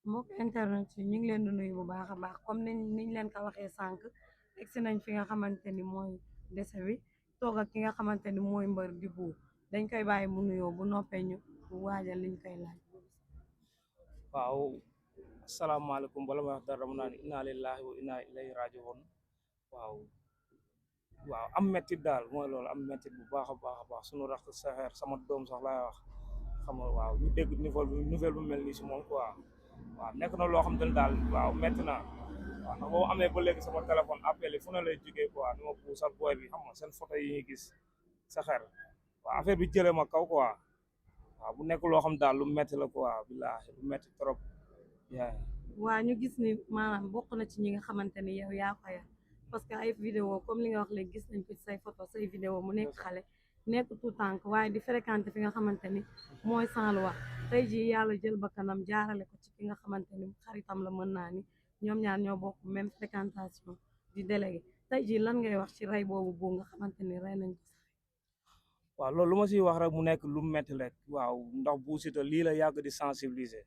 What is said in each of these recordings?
mbokk internet yi ñu ngi leen di nuyu bu baax a baax comme niñ leen ko waxee sànq egsi nañ fi nga xamante ni mooy dese bi toog ak ki nga xamante ni mooy mbër di Bou dañ koy bàyyi mu nuyoo bu noppee ñu waajal liñ koy laaj. waaw asalaamaaleykum bala ma wax dara dama naan inna lillahi wa inna ilayhi rajiun waaw waaw am mettit daal mooy loolu am mettit bu baax a baax sunu rax saxeer sama doom sax laay wax xam nga waaw ñu dégg nouvelle bu mel nii si moom quoi waaw nekk na loo xam te ne daal waaw metti na waaw ndax boo amee ba léegi sama téléphone appel yi fu na lay jógee quoi ni ma puusal booy bi xam nga seen photo yi ñuy gis saxeer waaw affaire bi jëlee ma kaw quoi waaw bu nekk loo xam daal lu metti la quoi billaahi lu metti trop waa ñu gis ni maanaam bokk na ci ñi nga xamante ni yow yaa ko yar parce que ay vidéo comme li nga wax léegi gis nañ ko ci say photo say vidéo mu nekk xale nekk tout tànk waaye di fréquenté fi nga xamante ni mooy Saint-Louis tey jii yàlla jël bakkanam jaarale ko ci ki nga xamante ni xaritam la mën naa ni ñoom ñaar ñoo bokk même fréquentation di délégué tey jii lan ngay wax ci rey boobu boo nga xamante ni rey nañ ko sax. waaw loolu lu ma siy wax rek mu nekk lu metti rek waaw ndax Bou Siteu lii la yàgg di sensibiliser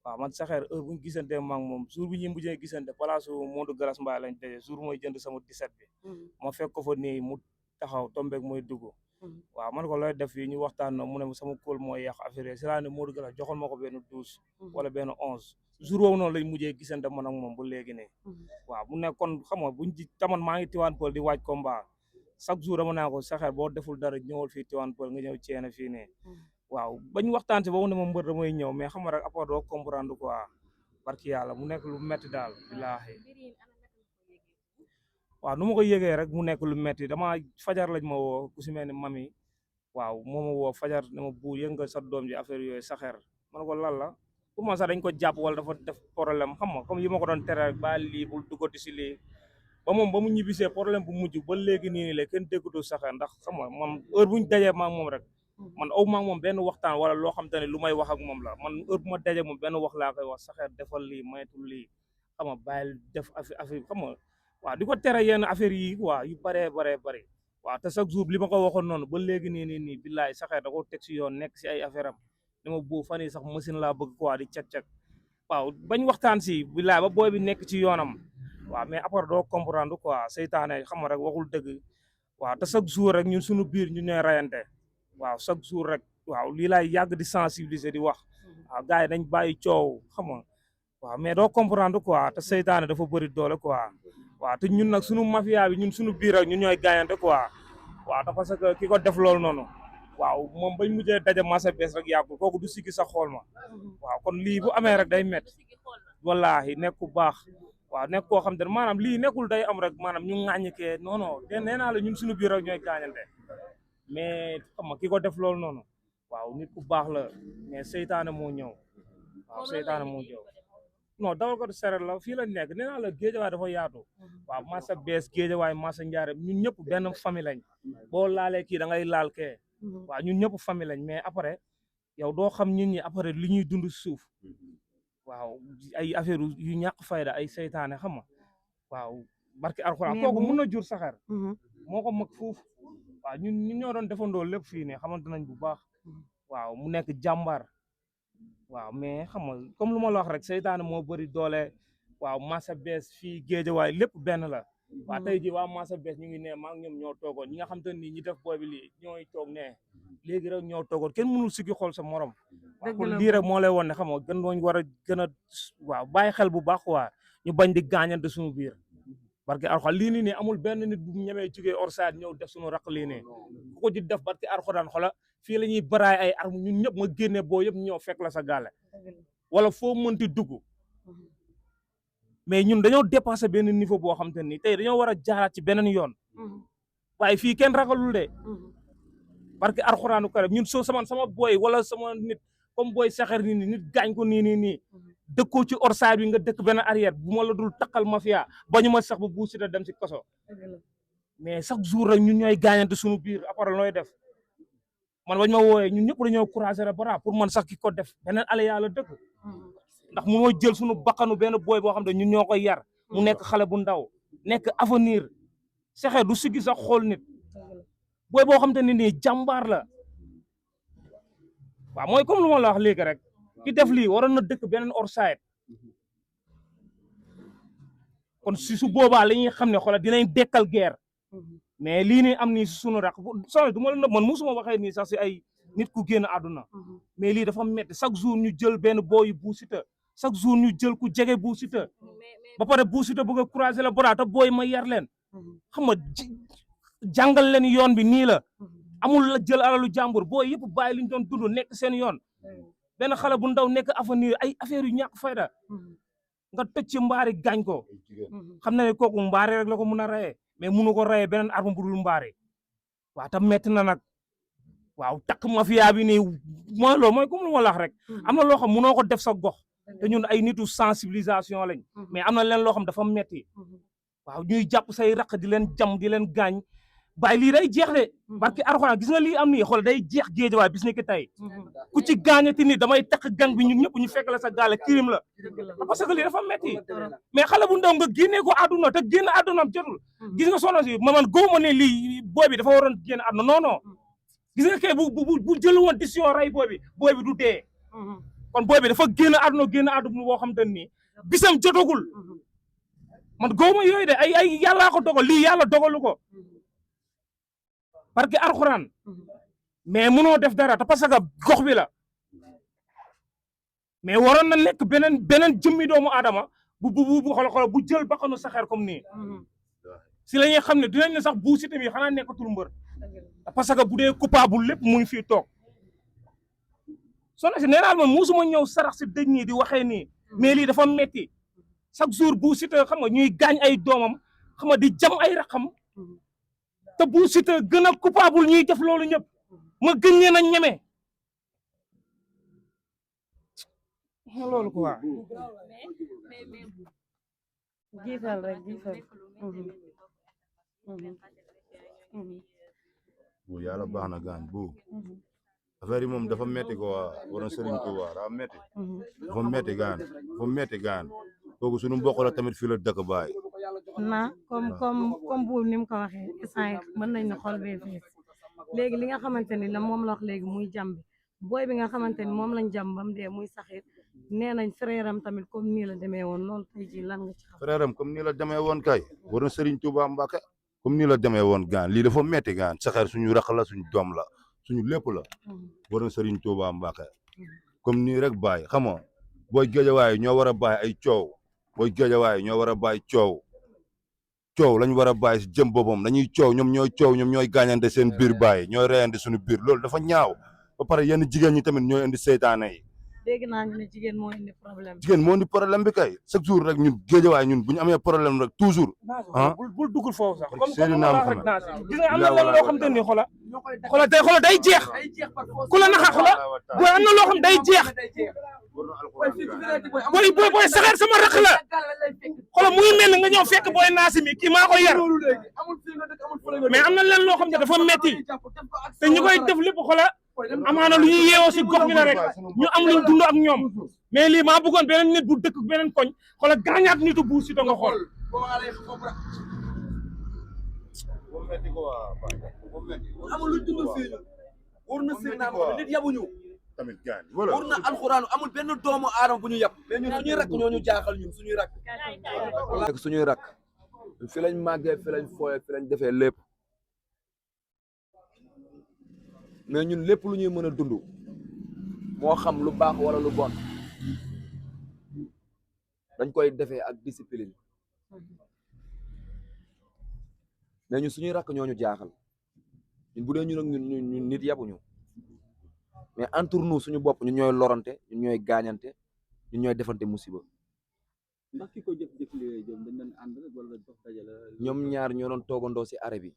waaw man saxeer heure bu ñu gisante maag moom jour bi ñu mujjee gisante place Modou Galas Mbaye lañ daje jour mooy jënd sama 17 bi ma fekk ko fa nii mu taxaw tombeeg mooy dugg waaw man ko looy def fii ñu waxtaan na mu ne sama kóol mooy yàq affaire yi si laa ne Modou Galas joxoon ma ko benn 12 wala benn 11 jour woowu noonu lañ mujjee gisante man ak moom ba léegi ne waaw mu ne kon xam nga buñ ji taman maa ngi Tivaouane Peulh di waaj combat chaque jour dama naa ko saxeer boo deful dara ñëwal fii Tivaouane Peulh nga ñëw ceene fii ne waaw bañ waxtaan si boobu ne ma mbër damay ñëw mais xam nga rek après doo comprendre quoi barki yàlla mu nekk lu metti daal billaahi waaw nu ma ko yëgee rek mu nekk lu metti dama fajar lañ ma woo ku si mel ni mami waaw moo ma woo fajar ne ma Bou yëg nga sa doom ji affaire yooyu saxeer man ko lan la pour man sax dañ ko jàpp wala dafa def problème xam nga comme yi ma ko doon tere rek ba lii bul duggati si lii ba moom ba mu ñibbisee problème bu mujj ba léegi nii la kenn déggutu saxeer ndax xam nga man heure buñ dajee maa moom rek man aw maa moom benn waxtaan wala loo xam te ne lu may wax ak moom la man heure bu ma dajee moom benn wax laa koy wax saxeer defal lii maytul lii xam nga bàyyil def affaire xam nga waaw di ko tere yenn affaire yi quoi yu baree bëri waaw te chaque jour li ma ko waxoon noonu ba léegi nii billaay saxeer da ko teg si yoon nekk si ay affaire am ni ma Bou fan yi sax machine laa bëgg quoi di cek waaw bañ waxtaan si billaay ba booy bi nekk ci yoonam waaw mais après doo comprendre quoi seytaane xam nga rek waxul dëgg waaw te chaque jour rek ñun suñu biir ñu ñooy rayante waaw chaque jour rek waaw lii laay yàgg di sensibiliser di wax waaw gars yi dañ bàyyi coow xam nga waaw mais doo comprendre quoi te seytaane dafa bëri doole quoi waaw te ñun nag suñu mafia bi ñun suñu biir rek ñun ñooy gaañante quoi waaw te parce que ki ko def loolu noonu waaw moom bañ mujjee daje masa bees rek yàggul kooku du siggi sax xool ma waaw kon lii bu amee rek day métti wallaahi nekk ku baax waaw nekk koo xam te ne maanaam lii nekkul day am rek maanaam ñu ŋàññi kee non non nee naa la ñun suñu biir rek ñooy gaañante mais xam nga ki ko def loolu noonu waaw nit ku baax la mais seytaane moo ñëw waaw seytaane moo ñëw non dawal ko seret la fii la nekk nee naa la géejawaay dafa yaatu waaw masa bees géejawaay masa njaare ñun ñëpp benn famille lañ boo laalee kii da ngay laal kee waaw ñun ñëpp famille lañ mais après yow doo xam nit ñi après li ñuy dund suuf waaw ay affaire yu ñàkk fayda ay seytaane xam nga waaw barki alxuraan kooku mun na jur saxeer moo ko mag fuuf waaw ñun ñoo doon defandoo lépp fii ne xamante nañ bu baax waaw mu nekk jàmbaar waaw mais xam nga comme lu ma la wax rek seytaane moo bëri doole waaw masa bees fii géejawaay lépp benn la waaw tey ji waa masa bees ñu ngi ne maa ngi ñoom ñoo toogoon ñi nga xam te ni ñi def booy bi lii ñooy toog ne léegi rek ñoo toogoon kenn mënul siggi xool sa morom waaw kon lii rek moo lay won ne xam nga gën dooñ war a gën a waaw bàyyi xel bu baax waa ñu bañ di gaañante suñu biir barke alxuraan lii nii amul benn nit bu ñemee jógee orsade ñëw def suñu raq lii nii ku ko di def barke alxuraan xola fii la ñuy baraay ay arme ñun ñëpp ma génne boo yëpp ñëw fekk la sa gaale wala foo mënti dugg mais ñun dañoo dépassé benn niveau boo xam te ni tey dañoo war a jaaraat ci beneen yoon waaye fii kenn ragalul de barke alxuraanu karim ñun soo sama booy wala sama nit comme booy saxeer nii nit gaañ ko nii dëkkoo ci orsade bi nga dëkk benn arrière bu ma la dul takkal mafia bañu ma sax ba Bou Siteu dem si kaso mais chaque jour rek ñun ñooy gaañante suñu biir après looy def man bañ ma wooyee ñun ñëpp dañoo croiser le bras pour man sax ki ko def beneen ale yàlla dëkk ndax mu moo jël suñu bakkanu benn booy boo xam ne ñun ñoo koy yar mu nekk xale bu ndaw nekk avenir saxeer du siggi sax xool nit booy boo xam te ne nii jàmbaar la waaw mooy comme lu ma la wax léegi rek ki def lii waroon na dëkk beneen orside kon su boobaa la ñuy xam ne xoolal dinañ dekkal guerre mais lii nii am nii si sunu rak soo du ma la nëb man musuma waxee nii sax si ay nit ku génn àdduna mais lii dafa metti chaque jour ñu jël benn booyu Bou Siteu chaque jour ñu jël ku jege Bou Siteu ba pare Bou Siteu bëgg a croiser la bras te booy ma yar leen xam nga jàngal leen yoon bi nii la amul la jël alalu jàmbur booy yëpp bàyyi li ñu doon dund nekk seen yoon benn xale bu ndaw nekk avenir ay affaire yu ñàkk fayda nga tëj ci mbaari gaañ ko xam na ne kooku mbaari rek la ko mun a reyee mais munu ko reyee beneen arme bu dul mbaari waaw te metti na nag waaw takk mafia bi nii mooy loolu mooy comme lu ma la wax rek am na loo xam munoo ko def sa gox te ñun ay nitu sensibilisation lañ mais am na leen loo xam dafa metti waaw ñuy jàpp say raq di leen jam di leen gaañ bàyyi lii day jeex de barki Alxuraan gis nga lii am nii xool day jeex géej waay bis ni ki tey ku ci gaañati ni damay takk gang bi ñun ñëpp ñu fekk la sa gaale kirim la parce que lii dafa metti mais xale bu ndaw nga génnee ko àdduna te génn àddunaam jotul gis nga soxna si man góob ma ne lii booy bi dafa waroon génn àdduna non non gis nga kay bu jël woon décision rey booy bi du dee kon booy bi dafa génn àdduna boo xam te nii bisam jotagul man góob ma yooyu de ay yàllaa ko dogal lii yàlla dogalu ko parce que Alxuraan mais mënoo def dara te parce que gox bi la mais waroon na nekk beneen jëmmi doomu aadama bu xool bu jël bakkanu saxeer comme nii si la ñuy xam ne dinañ ne sax Bou Siteu mi xanaa nekkatul mbër parce que bu dee coupable lépp muy fii toog soxna si nee naa ma musuma ñëw sarax si dëj nii di waxee nii mais lii dafa metti chaque jour Bou Siteu xam nga ñuy gaañ ay doomam xam nga di jam ay raxam te Bou Siteu gën a coupable ñuy def loolu ñëpp ma gën leen a ñeme loolu quoi. jiital rek jiital. bu yàlla baax na gaan bu affaire yi moom dafa metti quoi war na Serigne Touba daa metti dafa metti gaan kooku suñu mbokk la tamit fii la dëkk baay na comme buur ni mu ko waxee instant mën nañ ne xol bee fees léegi li nga xamante ni la moom la wax léegi muy jàmbi booy bi nga xamante ni moom lañ jàmm bam dee muy saxit nee nañ frère am tamit comme nii la demee woon loolu tey jii lan nga ci xam. frère am comme nii la demee woon kay war na Serigne Touba Mbacke comme nii la demee woon gaan lii dafa metti gaan saxeer suñu rakk la suñu doom la suñu lépp la war na Serigne Touba Mbacke comme nii rek bàyyi xam nga booy géejawaay ñoo war a bàyyi ay coow booy géejawaay ñoo war a bàyyi coow lañ war a bàyyi si jëm boppam dañuy coow ñoom ñooy gaañante seen biir bàyyi ñooy reyante suñu biir loolu dafa ñaaw ba pare yenn jigéen ñi tamit ñooy indi seytaane yi. dégg naa ñu ne jigéen moo indi problème jigéen moo indi problème bi kay chaque jour rek ñun géejawaay ñun bu ñu amee problème rek toujours. bul duggul foofu sax comme Seydou la wax rek naa si gis nga am na loo xam te ni xola day jeex ku la naxa xola booy am na loo xam day jeex booy saxeer sama rakk la xola muy mel nga ñëw fekk booy naasi mi kii maa ko yar mais am na leen loo xam ne dafa metti te ñu koy def lépp xola amaana lu ñuy yeewoo si gox bi la rek ñu am luñ dund ak ñoom mais lii maa bëggoon beneen nit bu dëkk beneen koñ xola gaañaat nitu Bou Siteu nga xool amul lu dund fii wóor na sëriñ naa ma nit yabuñu tamit gaañ wóor na alxuraan amul benn doomu aadama bu ñu yab mais ñun suñuy rakk ñoo ñu jaaxal ñun suñuy rakk nekk suñuy rakk fi lañ màggee fi lañ fooyee fi lañ defee lépp mais ñun lépp lu ñuy mën a dund moo xam lu baax wala lu bon dañ koy defee ak discipline mais ñun suñuy rakk ñoo ñu jaaxal ñun bu dee ñun ak ñun nit yabuñu mais entre nous suñu bopp ñun ñooy lorante ñun ñooy gaañante ñun ñooy defante musiba. ndax ki ko jëf dañ doon ànd wala dox dajale ñoom ñaar ñoo doon toogandoo si arrêt bi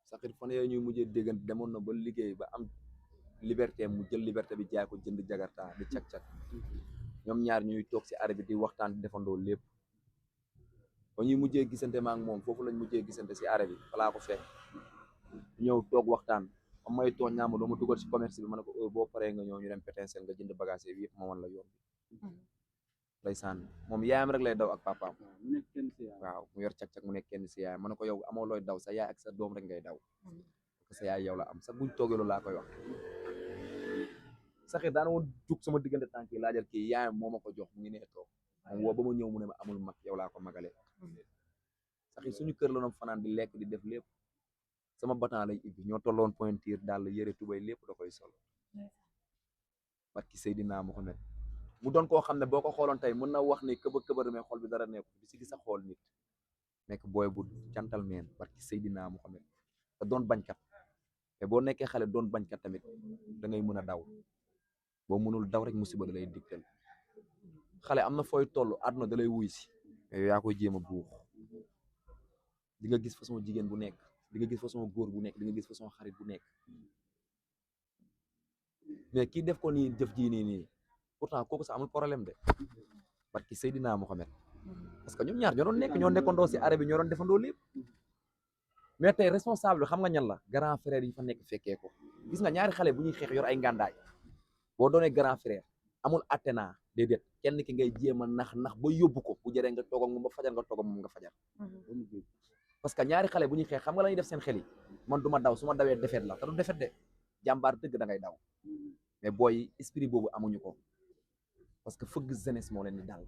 saxit fan yooyu ñuy mujjee déggante demoon na ba liggéey ba am liberté mu jël liberté bi jaay ko jënd jagarta di cag-cag ñoom ñaar ñuy toog si arrêt bi di waxtaan di defandoo lépp ba ñuy mujjee gisante ma ak moom foofu lañ mujjee gisante si arrêt bi falaa ko fekk ñëw toog waxtaan am may tooñ ñaama doo ma dugal si commerce bi ma ne ko boo paree nga ñëw ñu dem pétincelle nga jënd bagage yi yëpp ma wan la yoon bi ndeysaan moom yaayam rek lay daw ak papaam waaw mu yor cag-cag mu nekk kenn si yaayam ma ne ko yow amoo looy daw sa yaay ak sa doom rek ngay daw parce que sa yaay yow la am sax buñ toogee loolu laa koy wax saxit daana woon jug sama diggante tànk yi laajal kii yaayam moo ma ko jox mu ngi nee toog moom woo ba ma ñëw mu ne ma amul mag yow laa ko magale saxir suñu kër la doon fanaan di lekk di def lépp sama batan lay ibbi ñoo tolloon pointure daal yëre tubay lépp da koy sol barki Seydina Muhammad mu doon koo xam ne boo ko xooloon tey mën na wax ni këba mais xol bi dara nekku di si gis a xool nit nekk booy bu gentleman barki Seydina Muhammad te doon bañkat te boo nekkee xale doon bañkat tamit da ngay mën a daw boo mënul daw rek musiba da lay digtal xale am na fooy toll àdduna da lay wuy si mais yow yaa koy jéem a buux di nga gis façon jigéen bu nekk di nga gis façon góor bu nekk di nga gis façon xarit bu nekk mais kii def ko nii jëf jii nii pourtant kooku sax amul problème de barki Seydina Mohamed parce que ñoom ñaar ñoo nekkandoo si arrêt bi ñoo doon defandoo lépp mais tey responsable bi xam nga ñan la grand frère yi fa nekk fekkee ko gis nga ñaari xale bu ñuy xeex yor ay ngàndaay boo doonee grand frère amul attenant déedéet kenn ki ngay jéem a nax ba yóbbu ko bu jëree nga toog ak moom ba fajar nga toog ak moom nga fajar parce que ñaari xale bu ñuy xeex xam nga la ñuy def seen xel yi man du ma daw su ma dawee defet la te du defet de jàmbaar dëgg da ngay daw mais booy esprit boobu amuñu ko parce que fëgg jeunesse moo leen di dal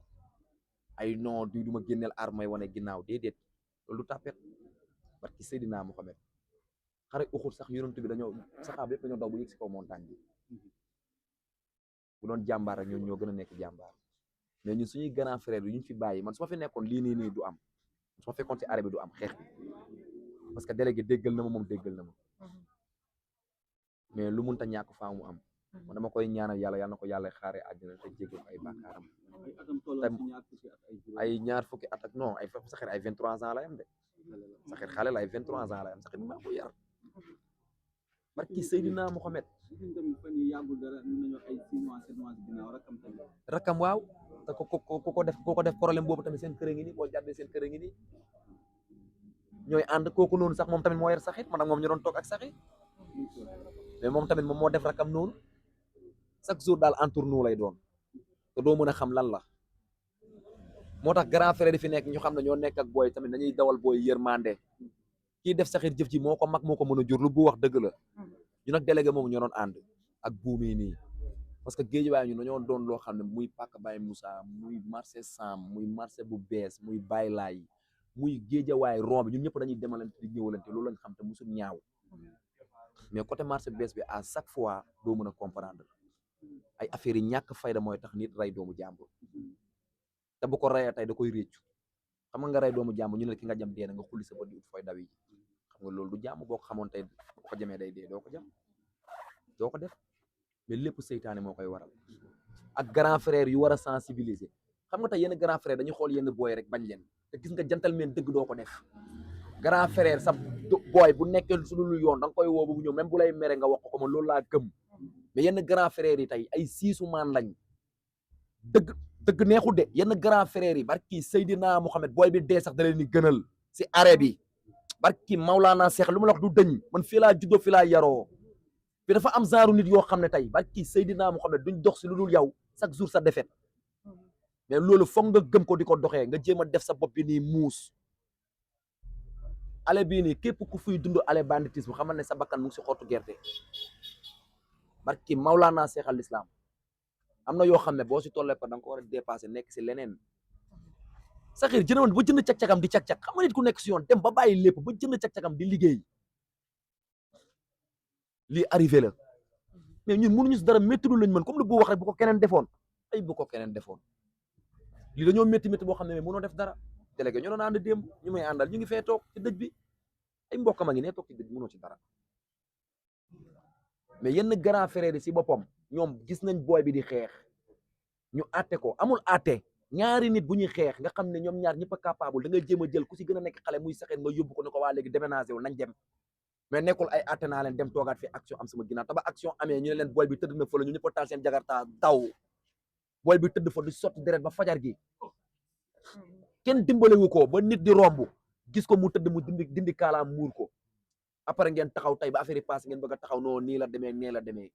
ay non du ma génneel arme wane ginnaaw déedéet loolu du tàppet barki Seydina Muhammad xare uxut sax yonent bi dañoo saxaaba yëpp dañoo daw bu yëg si kaw montagne bi bu doon jàmbaar rek ñoo gën a nekk jàmbaar mais ñun suñuy grand frère yi ñu fi bàyyi man su ma fi nekkoon lii nii du am su ma fekkoon ci arrêt bi du am xeex bi parce que délégué déggal na ma moom déggal na ma mais lu munta ñàkk faa mu am man dama koy ñaanal yàlla na ko yàlla xaare àjjana te jéggal ay bàkkaaram ay ñaar fukki at ak non ay saxir ay 23 ans la yam de saxir xale la ay 23 ans la yam saxir maa ko yar barki Seydina Mohamed rakam waaw te ko def problème boobu tamit seen kër ngi nii boo jàddee seen kër ngi nii ñooy ànd kooku noonu sax moom tamit moo yar saxit man ak moom ñu doon toog ak saxit mais moom tamit moom moo def rakam noonu chaque jour daal entour nous lay doon te doo mën a xam lan la moo tax grand frère yi fi nekk ñu xam ne ñoo nekk ak booy tamit dañuy dawal booy yërmande kii def saxit jëf ji moo ko mag moo ko mën a jur lu bu wax dëgg la ñu nag délégué moom ñoo doon ànd ak buumi nii parce que géejuwaay ñu dañoo doon loo xam ne muy Pàkk Baye Moussa muy marché Sam muy marché bu bees muy Baye Laay muy géejawaay rond bi ñun ñëpp dañuy demalante di ñëwalante loolu lañ xam te musul ñaaw mais côté marché bees bi à chaque fois doo mën a comprendre ay affaires yi ñàkk fayda mooy tax nit rey doomu jàmbur te bu ko reyee tey da koy réccu xam nga rey doomu jàmbur ñu ne ki nga jam dee na nga xulli sa bët di ut fooy daw yi xam nga loolu du jàmm boo ko xamoon tey boo ko jamee day dee doo ko jam doo ko def mais lépp seytaane moo koy waral ak grand frère yu war a sensibiliser xam nga tey yenn grand frère dañuy xool yenn booy rek bañ leen te gis nga gentleman dëgg doo ko def grand frère sa booy bu nekkee su dul yoon da nga koy woo bu ñëw même bu lay mere nga wax ko man loolu laa gëm mais yenn grand frère yi tey ay siisu maan lañ dëgg neexul de yenn grand frère yi barki Seydina Mohamed booy bi dee sax da leen di gënal si arrêt bi barki Maulana Cheikh lu ma la wax du dëñ man fii laa juddoo fii laa yaroo fi dafa am genre nit yoo xam ne tey barki Seydina Mohamed duñ dox si lu dul yow chaque jour sa défaite mais loolu foog nga gëm ko di ko doxee nga jéem a def sa bopp bi nii muus ale bii nii képp ku fuy dund ale banditisme xamal ne sa bakkan mu ngi si xottu gerte barki Maulana Cheikh al Islam am na yoo xam ne boo si tollee pa da nga ko war a dépassé nekk si leneen saxir jënoon ba jënd cag-cagam di cag-cag xam nga nit ku nekk si yoon dem ba bàyyi lépp ba jënd cag-cagam di liggéey lii arrivé la mais ñun mënuñu si dara métti lañ mën comme lu bu wax rek bu ko keneen defoon ay bu ko keneen defoon lii dañoo métti boo xam ne mënoo def dara délégué ñoo doon ànd démb ñu may àndal ñu ngi fee toog ci dëj bi ay mbokkam a ngi ne toog ci dëj mënoo ci dara mais yenn grand frère yi si boppam ñoom gis nañ booy bi di xeex ñu àtte ko amul àtte ñaari nit bu ñuy xeex nga xam ne ñoom ñaar ñëpp a capable da ngay jéem a jël ku si gën a nekk xale muy saxeen nga yóbbu ko ne ko waa léegi déménagé wu nañ dem mais nekkul ay àtte naa leen dem toogaat fi action am sama ginnaaw te ba action amee ñu ne leen booy bi tëdd na fële ñu ñëpp a taal seen jagarta daw booy bi tëdd fa di sotti deret ba fajar gi kenn dimbalewu ko ba nit di romb gis ko mu tëdd mu dindi kaalaam muur ko après ngeen taxaw tey ba affaire yi passé ngeen bëgg a taxaw non nii la demee nee la demee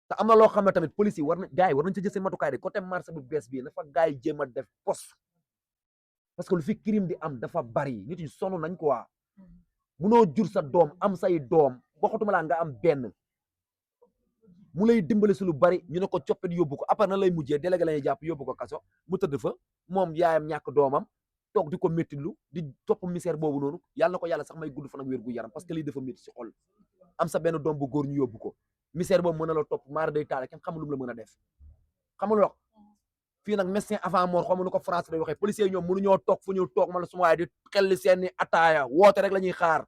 te am na loo xam ne tamit police yi war na gars yi war nañ ci jël seen matukaay de côté marché bu bees bii dafa gars yi jéem a def poste parce que lu fi crime di am dafa bari nit yi sonn nañ quoi munoo jur sa doom am say doom waxatuma laa nga am benn mu lay dimbale si lu bari ñu ne ko coppet yóbbu ko après na lay mujjee délégué lañuy jàpp yóbbu ko kaso mu tëdd fa moom yaayam ñàkk doomam toog di ko méttitlu di topp misère boobu noonu yàlla na ko yàlla sax may gudd fan ak wér gu yaram parce que lii dafa métti si xol am sa benn doom bu góor ñu yóbbu ko misère boobu mën na la topp maar day taale kenn xamul lu mu la mën a def xamul wax fii nag médecin avant mort xamu nu ko France day waxee policiers ñoom mënuñoo toog fu ñu toog man la suma waaye di xelli seeni ataaya woote rek la ñuy xaar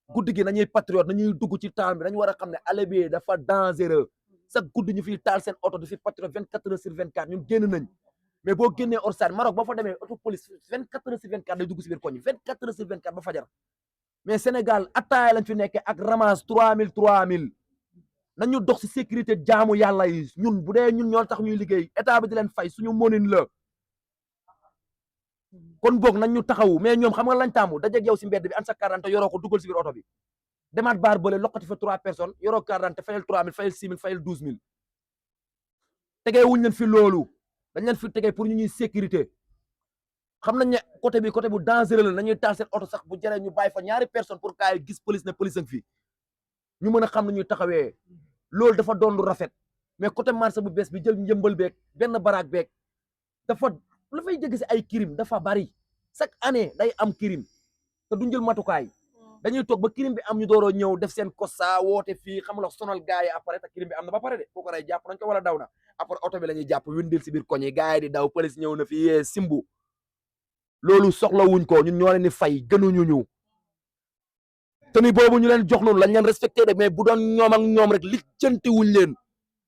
guddi gi nañuy patriote nañuy dugg ci temps bi dañu war a xam ne ale bi dafa dangereux chaque guddi ñu fiy taal seen oto di fi patriote 24 heures sur 24 ñun génn nañ mais boo génnee Orsane Maroc boo fa demee auto police 24 heures sur 24 day dugg si biir koñ 24 heures sur 24 ba fajar mais Sénégal ataaya lañ fi nekkee ak ramasse 3000 nañu dox si sécurité jaamu yàlla yi ñun bu dee ñun ñoo tax ñuy liggéey état bi di leen fay suñu monin la kon boog nañ ñu taxawu mais ñoom xam nga lañ tàmbu dajeeg yow si mbedd bi an sa carte yoroo ko dugal si biir oto bi demaat baar bële loqati fa 3 personnes yoroo carte fayal 3000 fayal 6000 fayal 12000 tegee wuñ leen fi loolu dañ leen fi tegee pour ñu ñuy sécurité xam nañ ne côté bu dangereux la nañuy taal seen oto sax bu jëree ñu bàyyi fa ñaari personnes pour kaay gis police ne police ak fii ñu mën a xam ne ñuy taxawee loolu dafa doon lu rafet mais côté marché bu bees bi jël njëmbal beeg benn baraak beeg dafa la fay jege si ay crime dafa bari chaque année day am crime te duñ jël matukaay dañuy toog ba crime bi am ñu dooroo ñëw def seen kosa woote fii xam nga sonal gars yi après te crime bi am na ba pare de kooku rey jàpp nañ ko wala daw na après oto bi la ñuy jàpp windil si biir koñ yi gars yi di daw police ñëw na fi yee simbu loolu soxla wuñ ko ñun ñoo leen di fay gënuñu ñu teni boobu ñu leen jox noonu lañ leen respecté de mais bu doon ñoom ak ñoom rek li cënti wuñ leen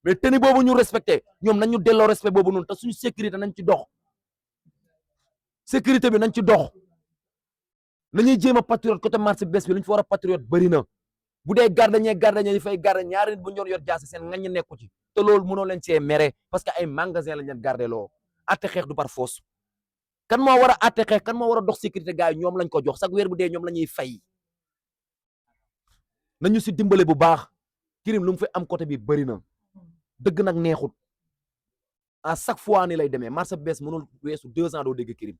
mais teni boobu ñu respecté ñoom nañ ñu delloo respect boobu noonu te suñu sécurité nañ ci dox sécurité bi nañ ci dox nañuy jéem a patriote côté marché bés bi lu ñu fa war a patriote bëri na bu dee gardien yi fay garde ñaari nit bu ñu yor jaase seen ngañ nekku ci te loolu mënoo leen cee mere parce que ay magasin lañ leen garde loo atte xeex du par force kan moo war a atte xeex kan moo war a dox sécurité gars yi ñoom lañ ko jox chaque weer bu dee ñoom la ñuy fay nañu si dimbale bu baax crime lu mu fi am côté bi bëri na dëgg nag neexut à chaque fois ni lay demee marché bees mënul weesu 2 ans doo dégg crime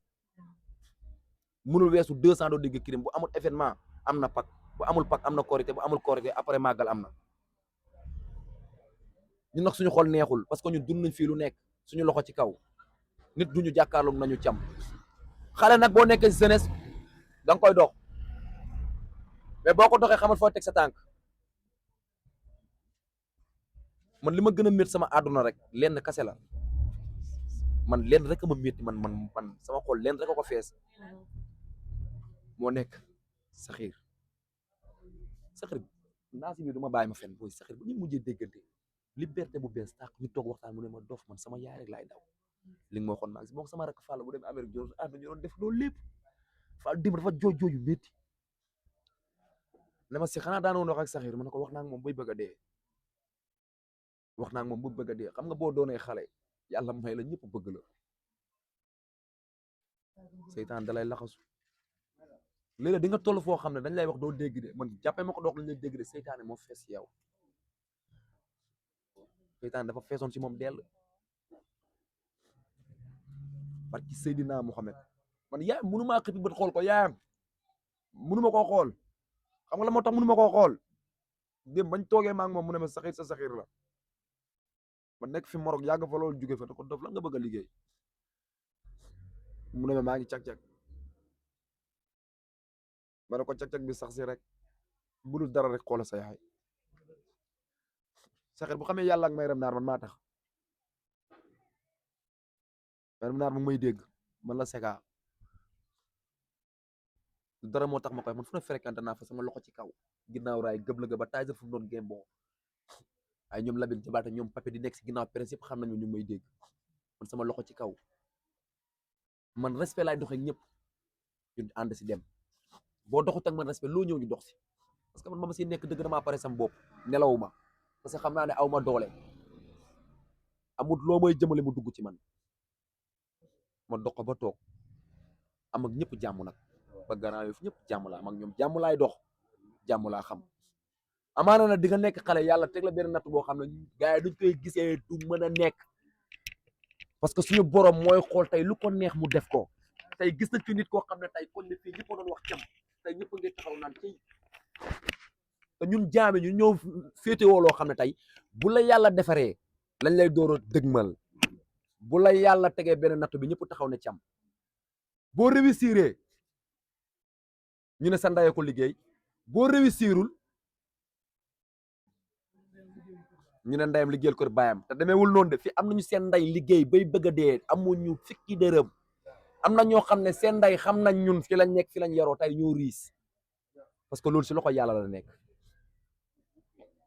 mënul weesu 2 ans doo dégg crime bu amul événement am na pak bu amul pak am na korité bu amul korité après màggal am na ñun nag suñu xol neexul parce que ñun dund nañ fii lu nekk suñu loxo ci kaw nit duñu jàkkaarloog nañu cam xale nag boo nekkee si jeunesse da nga koy dox mais boo ko doxee xamal foo teg sa tànk man li ma gën a métti sama àdduna rek lenn kase la man lenn rek a ma métti man sama xol lenn rek a ko fees moo nekk saxiir naa si biir du ma bàyyi ma fenn booy saxiir bu ñu mujjee déggante liberté bu bees tax ñu toog waxtaan mu ne ma dof man sama yaay rek laay daw li nga ma waxoon maa ngi si moo sama rakk Fall bu dem Amérique joor ñu doon def loolu lépp Fall dim dafa jooju métti ne ma si xanaa daanoon wax ak saxiir ma ne ko wax naa ak moom bay bëgg a dee wax naa ak moom bu bëgg a dee xam nga boo doonee xale yàlla may la ñëpp bëgg la seytaan dalay laxasu léeg-léeg di nga toll foo xam ne dañ lay wax doo dégg de man jàppee ma ko dox lañ lay dégg de seytaane moo fees yow seytaan dafa feesoon si moom dell barki Seydina Muhammad man yaayam mënumaa xëppi bët xool ko yaayam mënuma koo xool xam nga la moo tax mënuma koo xool dem bañ toogee maa ngi moom mu ne ma saxiir sa saxiir la ma nekk fi Morog yàgg fa loolu jóge fa te ko dof la nga bëgg a liggéey mu ne ma maa ngi cag-cag ma ne ko cag-cag bi sax si rek bu dul dara rek xoola sa yaay saxiir bu xamee yàlla ak may rem naar man maa tax may rem naar mu may dégg man la seka dara moo tax ma koy man fu ne fréquenté naa fa sama loxo ci kaw ginnaaw raay gëb la ga ba Tyson fu mu doon gémboo ay ñoom labin jabaate ñoom pape di nekk si ginnaaw principe xam nañu ñu may dégg man sama loxo ci kaw man respect laay doxee ñëpp ñu ànd si dem boo doxut ak man respect loo ñëw ñu dox si parce que man ma si nekk dëgg damaa pare sam bopp nelawuma parce que xam naa ne aw ma doole amut loo may jëmale mu dugg ci man ma dox ko ba toog am ak ñëpp jàmm nag ba Grand Yoff ñëpp jàmm laa am ak ñoom jàmm laay dox jàmm laa xam amaana na di nga nekk xale yàlla teg la benn natt boo xam ne gars yi duñ koy gisee du mën a nekk parce que suñu borom mooy xool tey lu ko neex mu def ko tey gis nañ fi nit koo xam ne tey kon ne fii ñëpp doon wax cam tey ñëpp a ngi taxaw naan ci te ñun jaame ñu ñëw féetewoo loo xam ne tey bu la yàlla defaree lañ lay door a dëgmal bu la yàlla tegee benn natt bi ñëpp taxaw ne cam boo réussiree ñu ne sa ndey ko liggéey boo réussirul ñu ne ndeyam liggéeyal ko baayam te demeewul noonu de fi am nañu seen ndey liggéey bay bëgg a dee amuñu fikki dërëm am na ñoo xam ne seen ndey xam nañ ñun fi lañ nekk fi lañ yaroo tey ñoo riis parce que loolu si loxo yàlla la nekk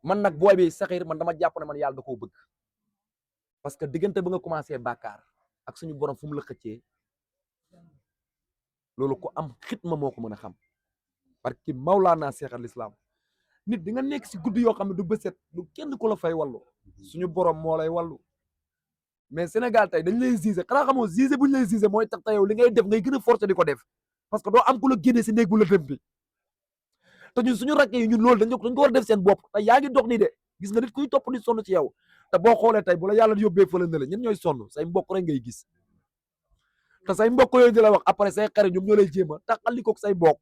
man nag booy bi Sakhir man dama jàpp ne man yàlla da koo bëgg parce que diggante ba nga commencé bàkkaar ak suñu borom fu mu la xëccee loolu ko am xitma moo ko mën a xam parce que Mawlaana Cheikh al Islam nit di nga nekk si guddi yoo xam ne du bëset du kenn ko la fay wallu suñu borom moo lay wallu mais Sénégal tey dañ lay gisé xanaa xamoo gisé bu ñu lay gisé mooy tax tey yow li ngay def ngay gën a forcé di ko def parce que doo am ku la génne si néeg bu la dem bi te ñun suñu rakk yi ñun loolu dañ ko war a def seen bopp te yaa ngi dox nii de gis nga nit kuy topp nit sonn ci yow te boo xoolee tey bu la yàlla yóbbee fële ne la ñen ñooy sonn say mbokk rek ngay gis te say mbokk yooyu di la wax après say xarit ñoom ñoo lay jéem a taxali ko say mbokk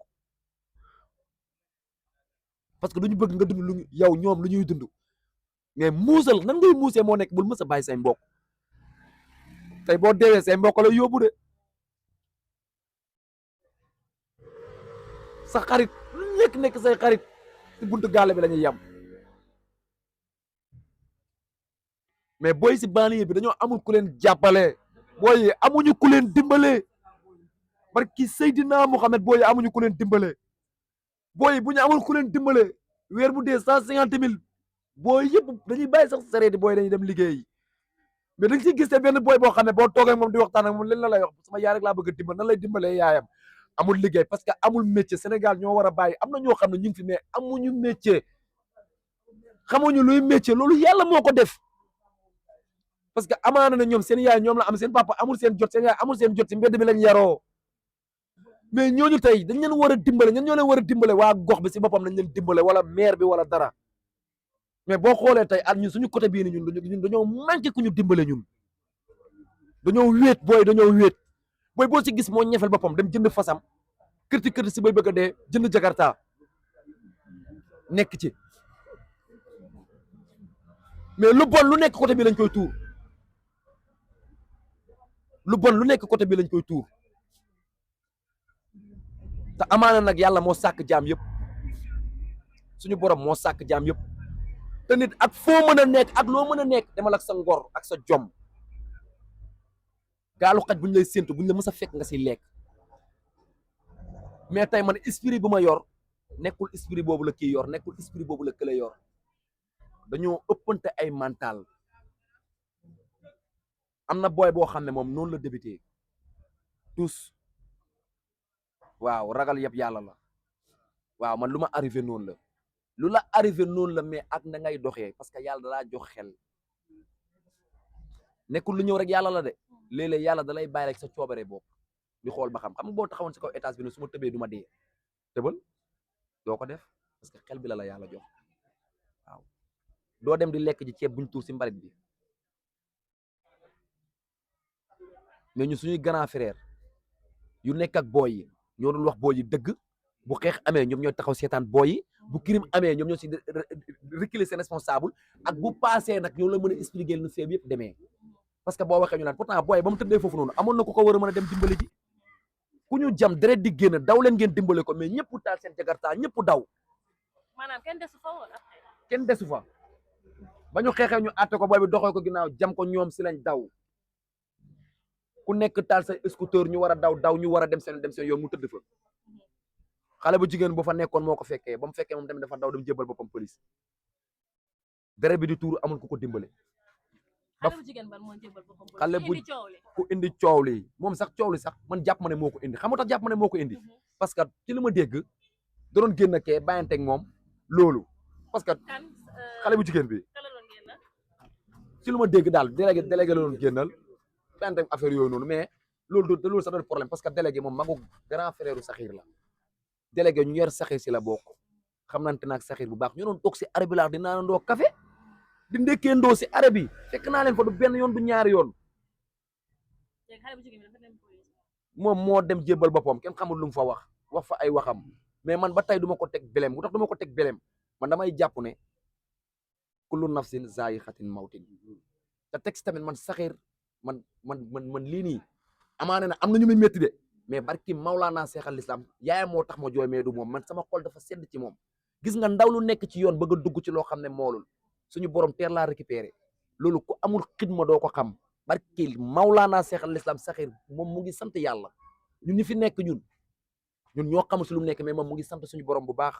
parce que duñu bëgg nga dund lu yow ñoom lu ñuy dund mais muusal nan ngay muusee moo nekk bul mës a bàyyi say mbokk tey boo deewee say mbokk la yóbbu de sa xarit lu nekk say xarit ci buntu gaale bi la ñuy yem mais booy si banlieue bi dañoo amul ku leen jàppale booy yi amuñu ku leen dimbale barki Seydina Mohamed booy yi amuñu ku leen dimbale booy yi bu ñu amul ku leen dimbale weer bu dee 150 000 booy yëpp dañuy bàyyi sax sareeti booy dañuy dem liggéeyi mais dañ ciy gis benn booy boo xam ne boo toogee moom di waxtaan ak moom leen la lay wax sama yaay rek laa bëgg a dimbal nan lay dimbalee yaayam amul liggéey parce que amul métier Sénégal ñoo war a bàyyi am na ñoo xam ne ñu ngi fi mais amuñu métier xamuñu luy métier loolu yàlla moo ko def parce que amaana na ñoom seen yaay ñoom la am seen papa amul seen jot seen yaay amul seen jot si mbedd bi lañ yaroo mais ñooñu tey dañ leen war a dimbale ñan ñoo leen war a dimbale waa gox bi si boppam nañ leen dimbale wala maire bi wala dara mais boo xoolee tey at ñun suñu côté bii ni ñun dañoo manqué ku ñu dimbale ñun dañoo wéet booy dañoo wéet booy boo si gis moo ñefel boppam dem jënd fasam kërti si bay bëgg a dee jënd jakarta nekk ci mais lu bon lu nekk côté bi lañ koy tuur lu bon lu nekk côté bi lañ koy tuur te amaana nag yàlla moo sàkk jaam yëpp suñu borom moo sàkk jaam yëpp te nit ak foo mën a nekk ak loo mën a nekk demal ak sa ngor ak sa jom gaalu xaj buñ lay séntu buñ la mës a fekk nga si lekk mais tey man esprit bu ma yor nekkul esprit boobu la kii yor nekkul esprit boobu la kële yor dañoo ëppante ay mental am na booy boo xam ne moom noonu la débuté tous waaw ragal yëpp yàlla la waaw man lu ma arrivé noonu la lu la arrivé noonu la mais ak na ngay doxee parce que yàlla dalaa jox xel nekkul lu ñëw rek yàlla la de léeg-léeg yàlla dalay bàyyi rek sa coobare bopp di xool ba xam nga boo taxawoon si kaw étage bi ne su ma tëbee du ma dee tëbal doo ko def parce que xel bi la yàlla jox waaw doo dem di lekk ji ceeb buñ tuur si mbarit bi mais ñu suñuy grand frère yu nekk ak booy yi ñoo doon wax booy yi dëgg bu xeex amee ñoom ñooy taxaw seetaan booy yi bu crime amee ñoom ñoo si reculer seen responsable ak bu passé nag ñoo la mën a expliquer nu feeb yëpp demee parce que boo waxee ñu naan pourtant booy ba mu tëddee foofu noonu amoon na ku ko war a mën a dem dimbale ji ku ñu jam deret di génn daw leen ngeen dimbale ko mais ñëpp taal seen jakarta ñëpp daw maanaam kenn desu fa woon kenn desu fa ba ñu xeexee ñu àtte ko booy bi doxee ko ginnaaw jam ko ñoom si lañ daw ku nekk taal sa scooter ñu war a daw ñu war a dem seen yoon mu tëdd fa xale bu jigéen bu fa nekkoon moo ko fekkee ba mu fekkee moom tamit dafa daw dem jébal boppam police deret bi di tuur amul ku ko dimbale xale bu jigéen ban moo jébal boppam xale bu ku indi coow li moom sax coow li sax man jàpp ma ne moo ko indi xam nga tax jàpp ma ne moo ko indi parce que ci li ma dégg da doon génn kee bàyyanteeg moom loolu parce que xale bu jigéen bi ci lu ma dégg daal délégué la doon génnal bàyyanteeg affaire yooyu noonu mais loolu sax doon problème parce que délégué moom magu grand frère Sakhir la délégué ñu yor Sakhir si la bokk xam nante naag Sakhir bu baax ñu doon toog si arrêt bi laax di naanandoo café di ndekkeendoo si arrêt bi fekk naa leen fa du benn yoon du ñaari yoon moom moo dem jébbal boppam kenn xamul lu mu fa wax fa ay waxam mais man ba tey du ma ko teg belem bu tax du ma ko teg belem man damay jàpp ne kullu nafsin zaa'iqatin mawtin te teg si tamit man Sakhir man lii nii amaana na am na ñu muy métti de mais barki Maulana Cheikh al Islam yaayam moo tax ma jooy mais du moom man sama xol dafa sedd ci moom gis nga ndaw lu nekk ci yoon bëgg a dugg ci loo xam ne moolul suñu borom teel laa récupéré loolu ku amul xidma doo ko xam barki Maulana Cheikh al Islam Saxir moom mu ngi sant yàlla ñun ñi fi nekk ñun ñoo xamul si lu mu nekk mais moom mu ngi sant suñu borom bu baax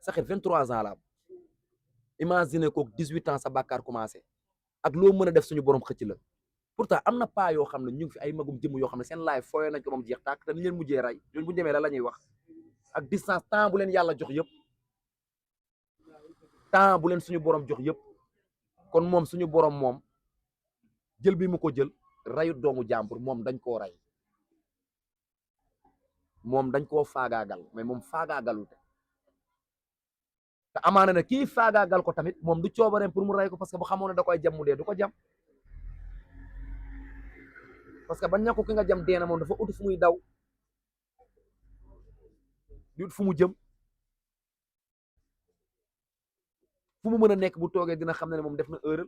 Saxir 23 ans la am imagine ko 18 ans sa bàkkaar commencé ak loo mën a def suñu borom xëcc la pourtant am na pas yoo xam ne ñu ngi fi ay magum jëmm yoo xam ne seen live fooyee nañ ko moom jeex tàkk te ni leen mujjee rey ñun bu ñu demee la ñuy wax ak distance temps bu leen yàlla jox yëpp temps bu leen suñu borom jox yëpp kon moom suñu borom moom jël bi mu ko jël rayut doomu jàmbur moom dañ koo rey moom dañ koo faagaagal mais moom faagaagalu te amaana ne kii faagaagal ko tamit moom du coobareem pour mu rey ko parce que bu xamoon ne da koy jam mu dee du ko jam parce que bañ na ko ki nga jam deena moom dafa ut fu muy daw di ut fu mu jëm fu mu mën a nekk bu toogee dina xam ne moom def na erreur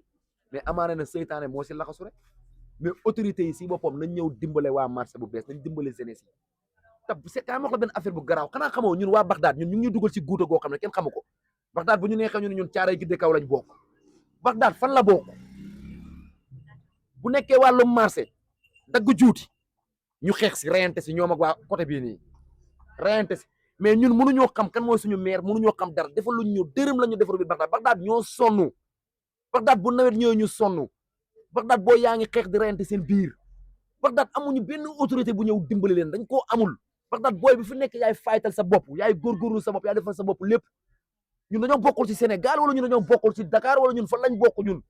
mais amaana ne seytaane moo si laxasu rek mais autorités yi si boppam nañ ñëw dimbale waa marché bu bees nañ dimbale jeunesse yi te c'est quand même wax la benn affaire bu garaaw xanaa xamoo ñun waa Bagdad ñun ñu ngi ñuy dugal si guuta goo xam ne kenn xamu ko Bagdad bu ñu neexee ñun caaray gidde kaw lañ bokk Bagdad fan la bokk bu nekkee wàllum marché dagg juuti ñu xeex si reyante si ñoom ak waa côté bii nii reyante si mais ñun mënuñoo xam kan mooy suñu maire mënuñoo xam dara defal luñ ñu dërëm la ñu defar biir Bagdad ñoo sonn Bagdad bu nawet ñëwee ñu sonn Bagdad boo yaa ngi xeex di reyante seen biir Bagdad amuñu benn autorité bu ñëw dimbali leen dañ koo amul Bagdad booy bi fi nekk yaay faytal sa bopp yaay góorgóorlu sa bopp yaay defal sa bopp lépp ñun dañoo bokkul ci Sénégal wala ñun dañoo bokkul ci Dakar wala ñun fan lañ bokk ñun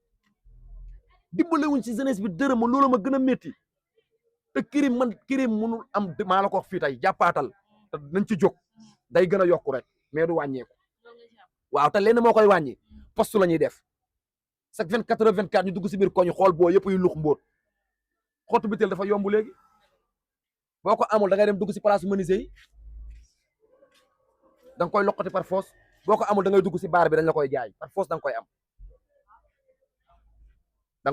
dimbali wuñ ci jeunesse bi dërëm ma loolu ma gën a métti te kirim mënul am maa la ko wax fii tey jàppaatal te nañ ci jóg day gën a yokku rek mais du wàññeeku waaw te lenn moo koy wàññi poste la ñuy def chaque 24h24 ñu dugg si biir koñ xool boo yëpp yu lux mbóot xottu bitel dafa yomb léegi boo ko amul da ngay dem dugg si place menuisier yi da nga koy loqati par force boo ko amul da ngay dugg si baar bi dañ la koy jaay par force da nga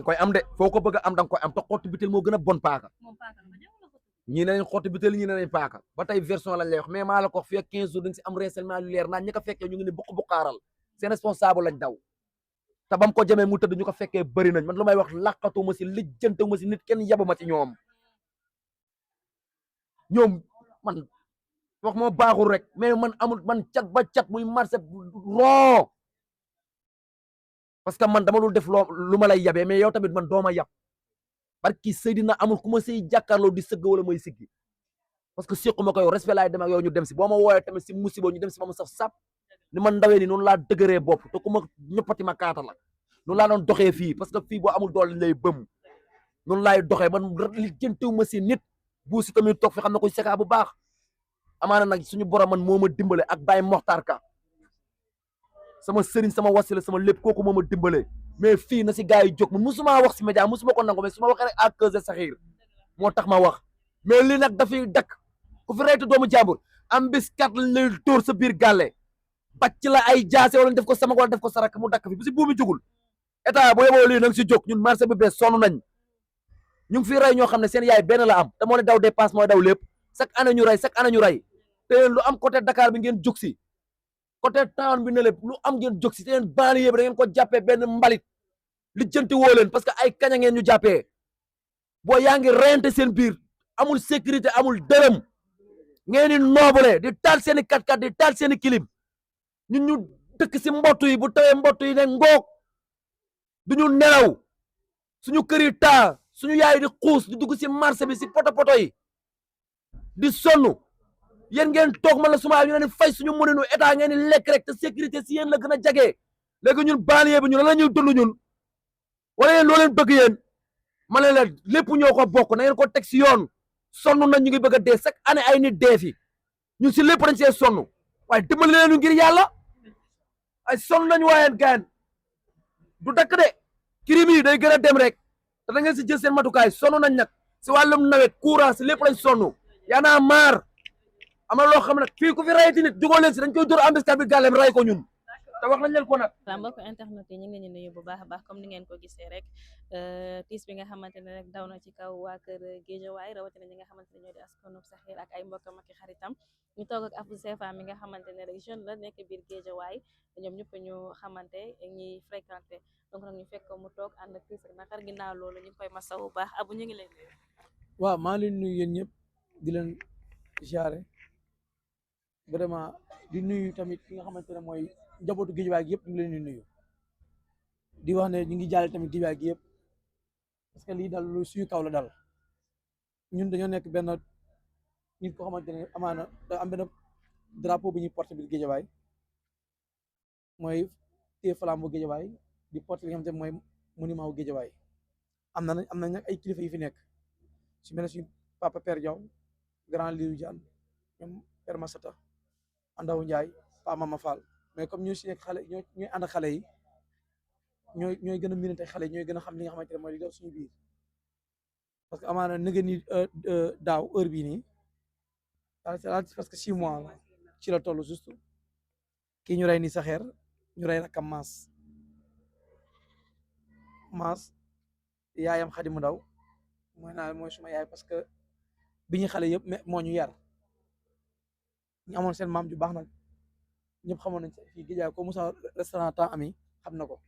koy am de foo ko bëgg a am da nga koy am te xottu bitel moo gën a bon paaka ñii ne nañ xottu bitel ñii ne nañ paaka ba tey version lañ lay wax mais maa la ko wax fii ak 15 jours dañ si am renseignement lu leer naan ñi ko fekkee ñu ngi ne buqaaral seen responsable lañ daw te bam ko jamee mu tëdd ñu ko fekkee bëri nañ man lu may wax laqatu ma si lijjantu ma si nit kenn yabu ma ci ñoom man wax moo baaxul rek mais man amul man cat ba cat muy marché ron parce que man dama dul def lu ma lay yabee mais yow tamit man dooma yab barki Seydina amul ku ma siy jàkkaarloo di sëgg wala may siggi parce que siqu ma ko yow respect laay dem ak yow ñu dem si boo ma wooyee tamit si musiba ñu dem si ma mu saf sap ni man ndawee ni noonu laa dëgëree bopp te ku ma ñëppati ma kaata la noonu laa doon doxee fii parce que fii boo amul doole lay bëm noonu laay doxee man li jëntewu ma si nit bu si tamit toog fi xam na ko seka bu baax amaana nag suñu borom man moo ma dimbale ak Baye Mokhtar Ka sama sëriñ sama wasila sama lépp kooku moo ma dimbale mais fii na si gars yi jóg man musuma wax si média musuma ko nangu mais su ma waxee rek à cause de Saxir moo tax ma wax mais lii nag dafay dakk ku fi reytu doomu jàmbur am bis kat lay tóor sa biir gàlle bàcc la ay jaase wala def ko sama wala def ko sarak mu dakk fi bu si buumi jugul état bu yeboo lii nag si jóg ñun marché bi bees sonn nañ ñu ngi fi rey ñoo xam ne seen yaay benn la am te moo ne daw dépense mooy daw lépp chaque année ñu rey te yéen lu am côté Dakar bi ngeen jóg si côté town bi ne lépp lu am ngeen jóg si te yéen banlieue bi da ngeen ko jàppee benn mbalit li jënti woo leen parce que ay kaña ngeen ñu jàppee boo yaa ngi reyante seen biir amul sécurité amul dërëm ngeen di noobale di taal seen i kat-kat di taal seen i kilim ñun ñu dëkk si mbottu yi bu tawee mbottu yi ne ngoog du ñu nelaw suñu kër yi taa suñu yaay di xuus di dugg si marché bi si poto yi di sonn yéen ngeen toog man la suma ñu ne fay suñu mënenu état ngeen di lekk rek te sécurité si yéen la gën a jagee léegi ñun banlieue bi ñun la ñuy dund ñun wala yéen loo leen bëgg yéen ma ne la lépp ñoo ko bokk na ngeen ko teg si yoon sonn nañ ñu ngi bëgg a dee chaque année ay nit dee fi ñun si lépp dañ see sonn waaye dimbali leen ngir yàlla ay sonn nañ waayeen gaan du dakk de crime yi day gën a dem rek te da ngeen si jël seen matukaay sonn nañ nag si wàllum nawet courant si lépp lañ sonn yaa naa maar am na loo xam ne fii ku fi rayati nit jugoo leen si dañ koy dóor embuscade bi gàllem ray ko ñun te wax nañ leen ko nag. waaw mbokk internet yi ñu ngi leen di nuyu bu baax a baax comme ni ngeen ko gisee rek tiis bi nga xamante ne rek daw na ci kaw waa kër Guédiawaye rawatina ñi nga xamante ne ñoo di askanu Saxir ak ay mbokkam ak i xaritam ñu toog ak Abdou Sefa mi nga xamante ne rek jeune la nekk biir Guédiawaye ñoom ñëpp ñu xamante ñuy fréquenté donc nag ñu fekk mu toog ànd ak tiis ak naqar ginnaaw loolu ñu ngi koy masawu bu baax Abou ñu ngi leen nuyu. waaw maa ngi leen nuyu yéen ñëpp di leen ziare vraiment di nuyu tamit ki nga xamante ne mooy njabootu Guédiawaye gi yëpp ñu ngi leen di nuyu di wax ne ñu ngi jaale tamit Guédiawaye gi yëpp parce que lii dal lu suñu kaw la dal ñun dañoo nekk benn nit ko xamante ne amaana da am benn drapeau bu ñuy porté biir Guédiawaye mooy téye flambeau bu Guédiawaye di porté li nga xamante ne mooy monument wu Guédiawaye am na nag ay kilifa yi fi nekk su mel ne suñu papa Père Diaw grand Liou Diane ñoom Père Massata Andaw Ndiaye Pa Mama Fall mais comme ñu si nekk xale ñooy ànd ak xale yi ñooy gën a miinante xale yi ñooy gën a xam li nga xamante ne mooy li daw suñu biir parce que amaana nëgë ni daaw heure bii nii parce que 6 mois la ci la toll juste kii ñu rey ni Saxeer ñu rey rakam maas yaayam Xadi mu ndaw mooy suma yaay parce que bi ñu xale yëpp moo ñu yar ñu amoon seen maam ju baax nag ñëpp xamoon nañ fii Guédiawaye ko musa restaurant temps ami xam na ko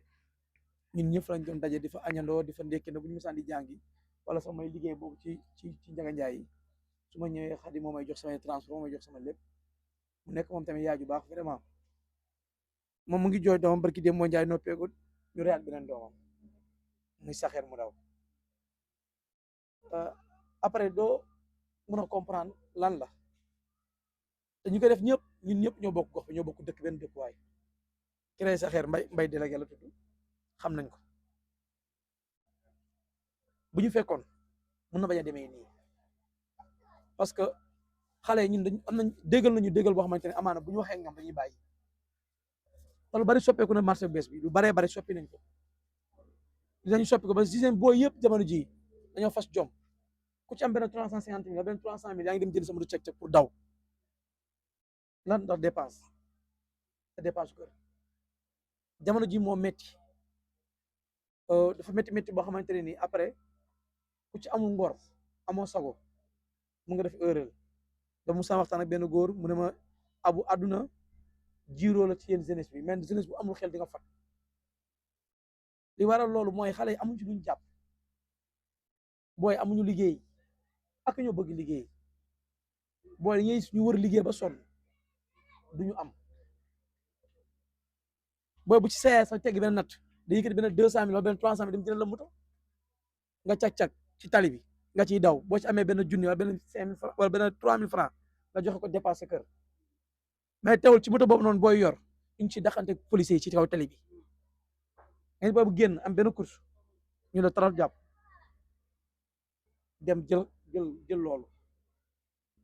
ñun ñëpp lañ doon daje di fa añandoo di fa ndékkandoo bu ñu musaan di jàngi wala sax may liggéey boobu ci Njaga Njaay yi su ma ñëwee Xadi moo may jox samay transport moo may jox sama lépp mu nekk moom tamit yaay ju baax vraiment moom mu ngi jooy doomam barki dem moo njaay noppeegul ñu reyaat beneen doomam muy Saxeer mu daw après doo mën a comprendre lan la te ñu koy def ñëpp ñun ñëpp ñoo bokk gox bi ñoo bokk dëkk benn dëkk waay ki rey Saxeer mbay délégué la tudd xam nañ ko bu ñu fekkoon mën na bañ a demee nii parce que xale yi ñun dañ am nañ déggal boo xamante ne amaana bu ñu waxee ngam dañuy bàyyi te lu bari soppeeku na marché bu bees bi lu baree bari soppi nañ ko dañu soppi ko ba sixième booy yëpp jamono ji dañoo fas jom ku ci am benn 350 000 benn 300 000 yaa ngi dem jënd sama du cek pour daw lan ndax dépense te dépense kër jamono ji moo métti dafa métti boo xamante ne nii après ku ci amul ngor amoo sago mu nga def erreur da musa waxtaan ak benn góor mu ne ma Abu àdduna jiiroo la ci yéen jeunesse bi mais jeunesse bu amul xel di nga fat li waral loolu mooy xale yi amuñ ci luñ jàpp booy amuñu liggéey ak ñoo bëgg liggéey booy ñu wër liggéey ba sonn duñu am booy bu ci seeyee sax tegg benn natt da yëkkati benn 200 000 wala benn 300 000 dem jënd la moto nga cag-cag ci tali bi nga ciy daw boo ci amee benn junni wala benn 5 000 francs wala benn 3 000 francs nga joxe ko dépassé kër mais teewul ci moto boobu noonu booy yor ñu ngi ci daxante policiers yi ci kaw tali bi nga boobu génn am benn course ñu la taral jàpp dem jël loolu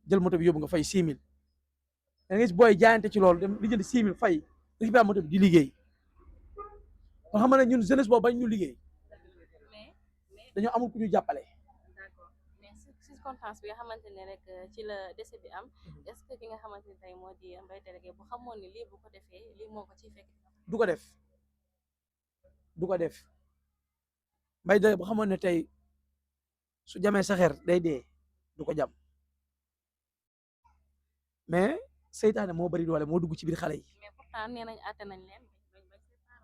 jël moto bi yóbbu nga fay 6 000 da nga gis booy jaayante ci loolu dem li jënd 6 000 fay récupérer moto bi di liggéey kon xam nga ne ñun jeunesse boobu bañ ñu liggéey dañoo amul ku ñu jàppale. d'accord mais circonstance bi nga xamante ne rek ci la décès bi am est-ce que ki nga xamante ne tey moo di Mbaye délégué bu xamoon ni lii bu ko defee lii moo ko ciy fekk. du ko def Mbaye délégué bu xamoon ne tey su jamee Saxeer day dee du ko jam mais seytaane moo bari doole moo dugg ci biir xale yi. mais pourtant nee nañ àtte nañ leen.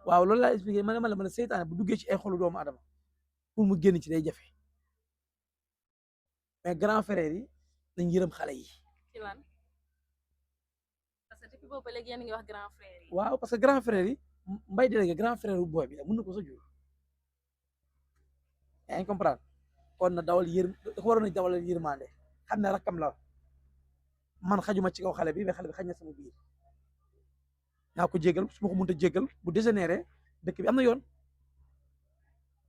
waaw loolu laa expliqué ma ne seytaane bu duggee ci ay xolu doomu adama pour mu génn ci day jafe mais grand frère yi dañ yërëm xale yi. ci lan parce que depuis boobu ba léegi yéen a ngi wax grand frère yi. waaw parce que grand frère yi Mbaye délégué grand frère bu booy bi la mën na ko sa jur yaa ngi comprendre kon na dawal dafa waroon a dawal yërmande xam ne rakkam la man xajuma ci kaw xale bi mais xale bi xaj na sama biir naa ko jégal su ma ko mënta jégal bu dégénéré dëkk bi am na yoon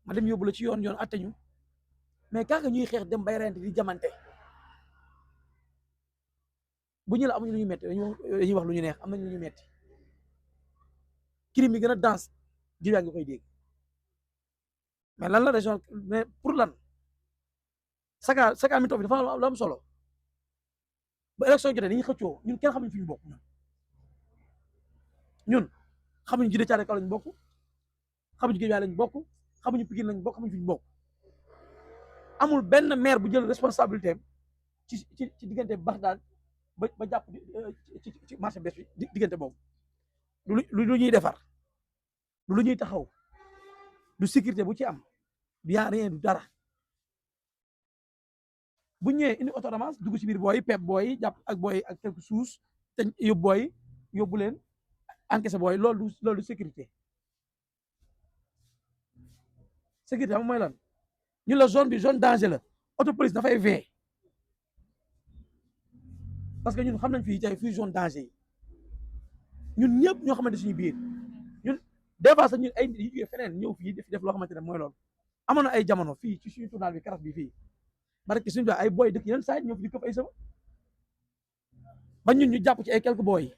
ma dem yóbbu la ci yoon atte ñu mais kaaka ñuy xeex dem bay rente di jamante bu ñu la amuñu lu ñu metti dañuy wax lu ñu neex am nañu lu ñu metti crime bi gën a danse di yaa ngi koy dégg mais lan la région mais pour lan saka mi toog fi dafa am solo ba élection jotee dañuy xëccoo ñun kenn xamuñ fi ñu bokk ñun xamuñu Djiddah Thiaroye Kaw lañ bokk xamuñu Guédiawaye lañ bokk xamuñu Pikine lañ bokk xamuñu fi ñu bokk amul benn maire bu jël responsabilité am ci diggante Baxdaad ba jàpp ci marché bees bi diggante boobu lu ñuy defar lu ñuy taxaw du sécurité bu ci am du rien du dara bu ñëwee indi auto ramas dugg ci biir booy pep booy jàpp ak booy ak quelque chose te yóbbu booy yóbbu leen encaissé booy loolu du sécurité sécurité am mooy lan ñu la zone bi zone danger la auto police dafay veiller parce que ñun xam nañ fii zone danger yi ñun ñëpp ñoo xamante suñu biir ñun des fois sax ñun ay nit yi jógee feneen ñëw fii def loo xamante ne mooy loolu amoon na ay jamono fii ci suñu tournal bi karaf bi fii barke suñu ay booy dëkk yeneen saa ñëw fi di këf ay sama ba ñun ñu jàpp ci ay quelques booy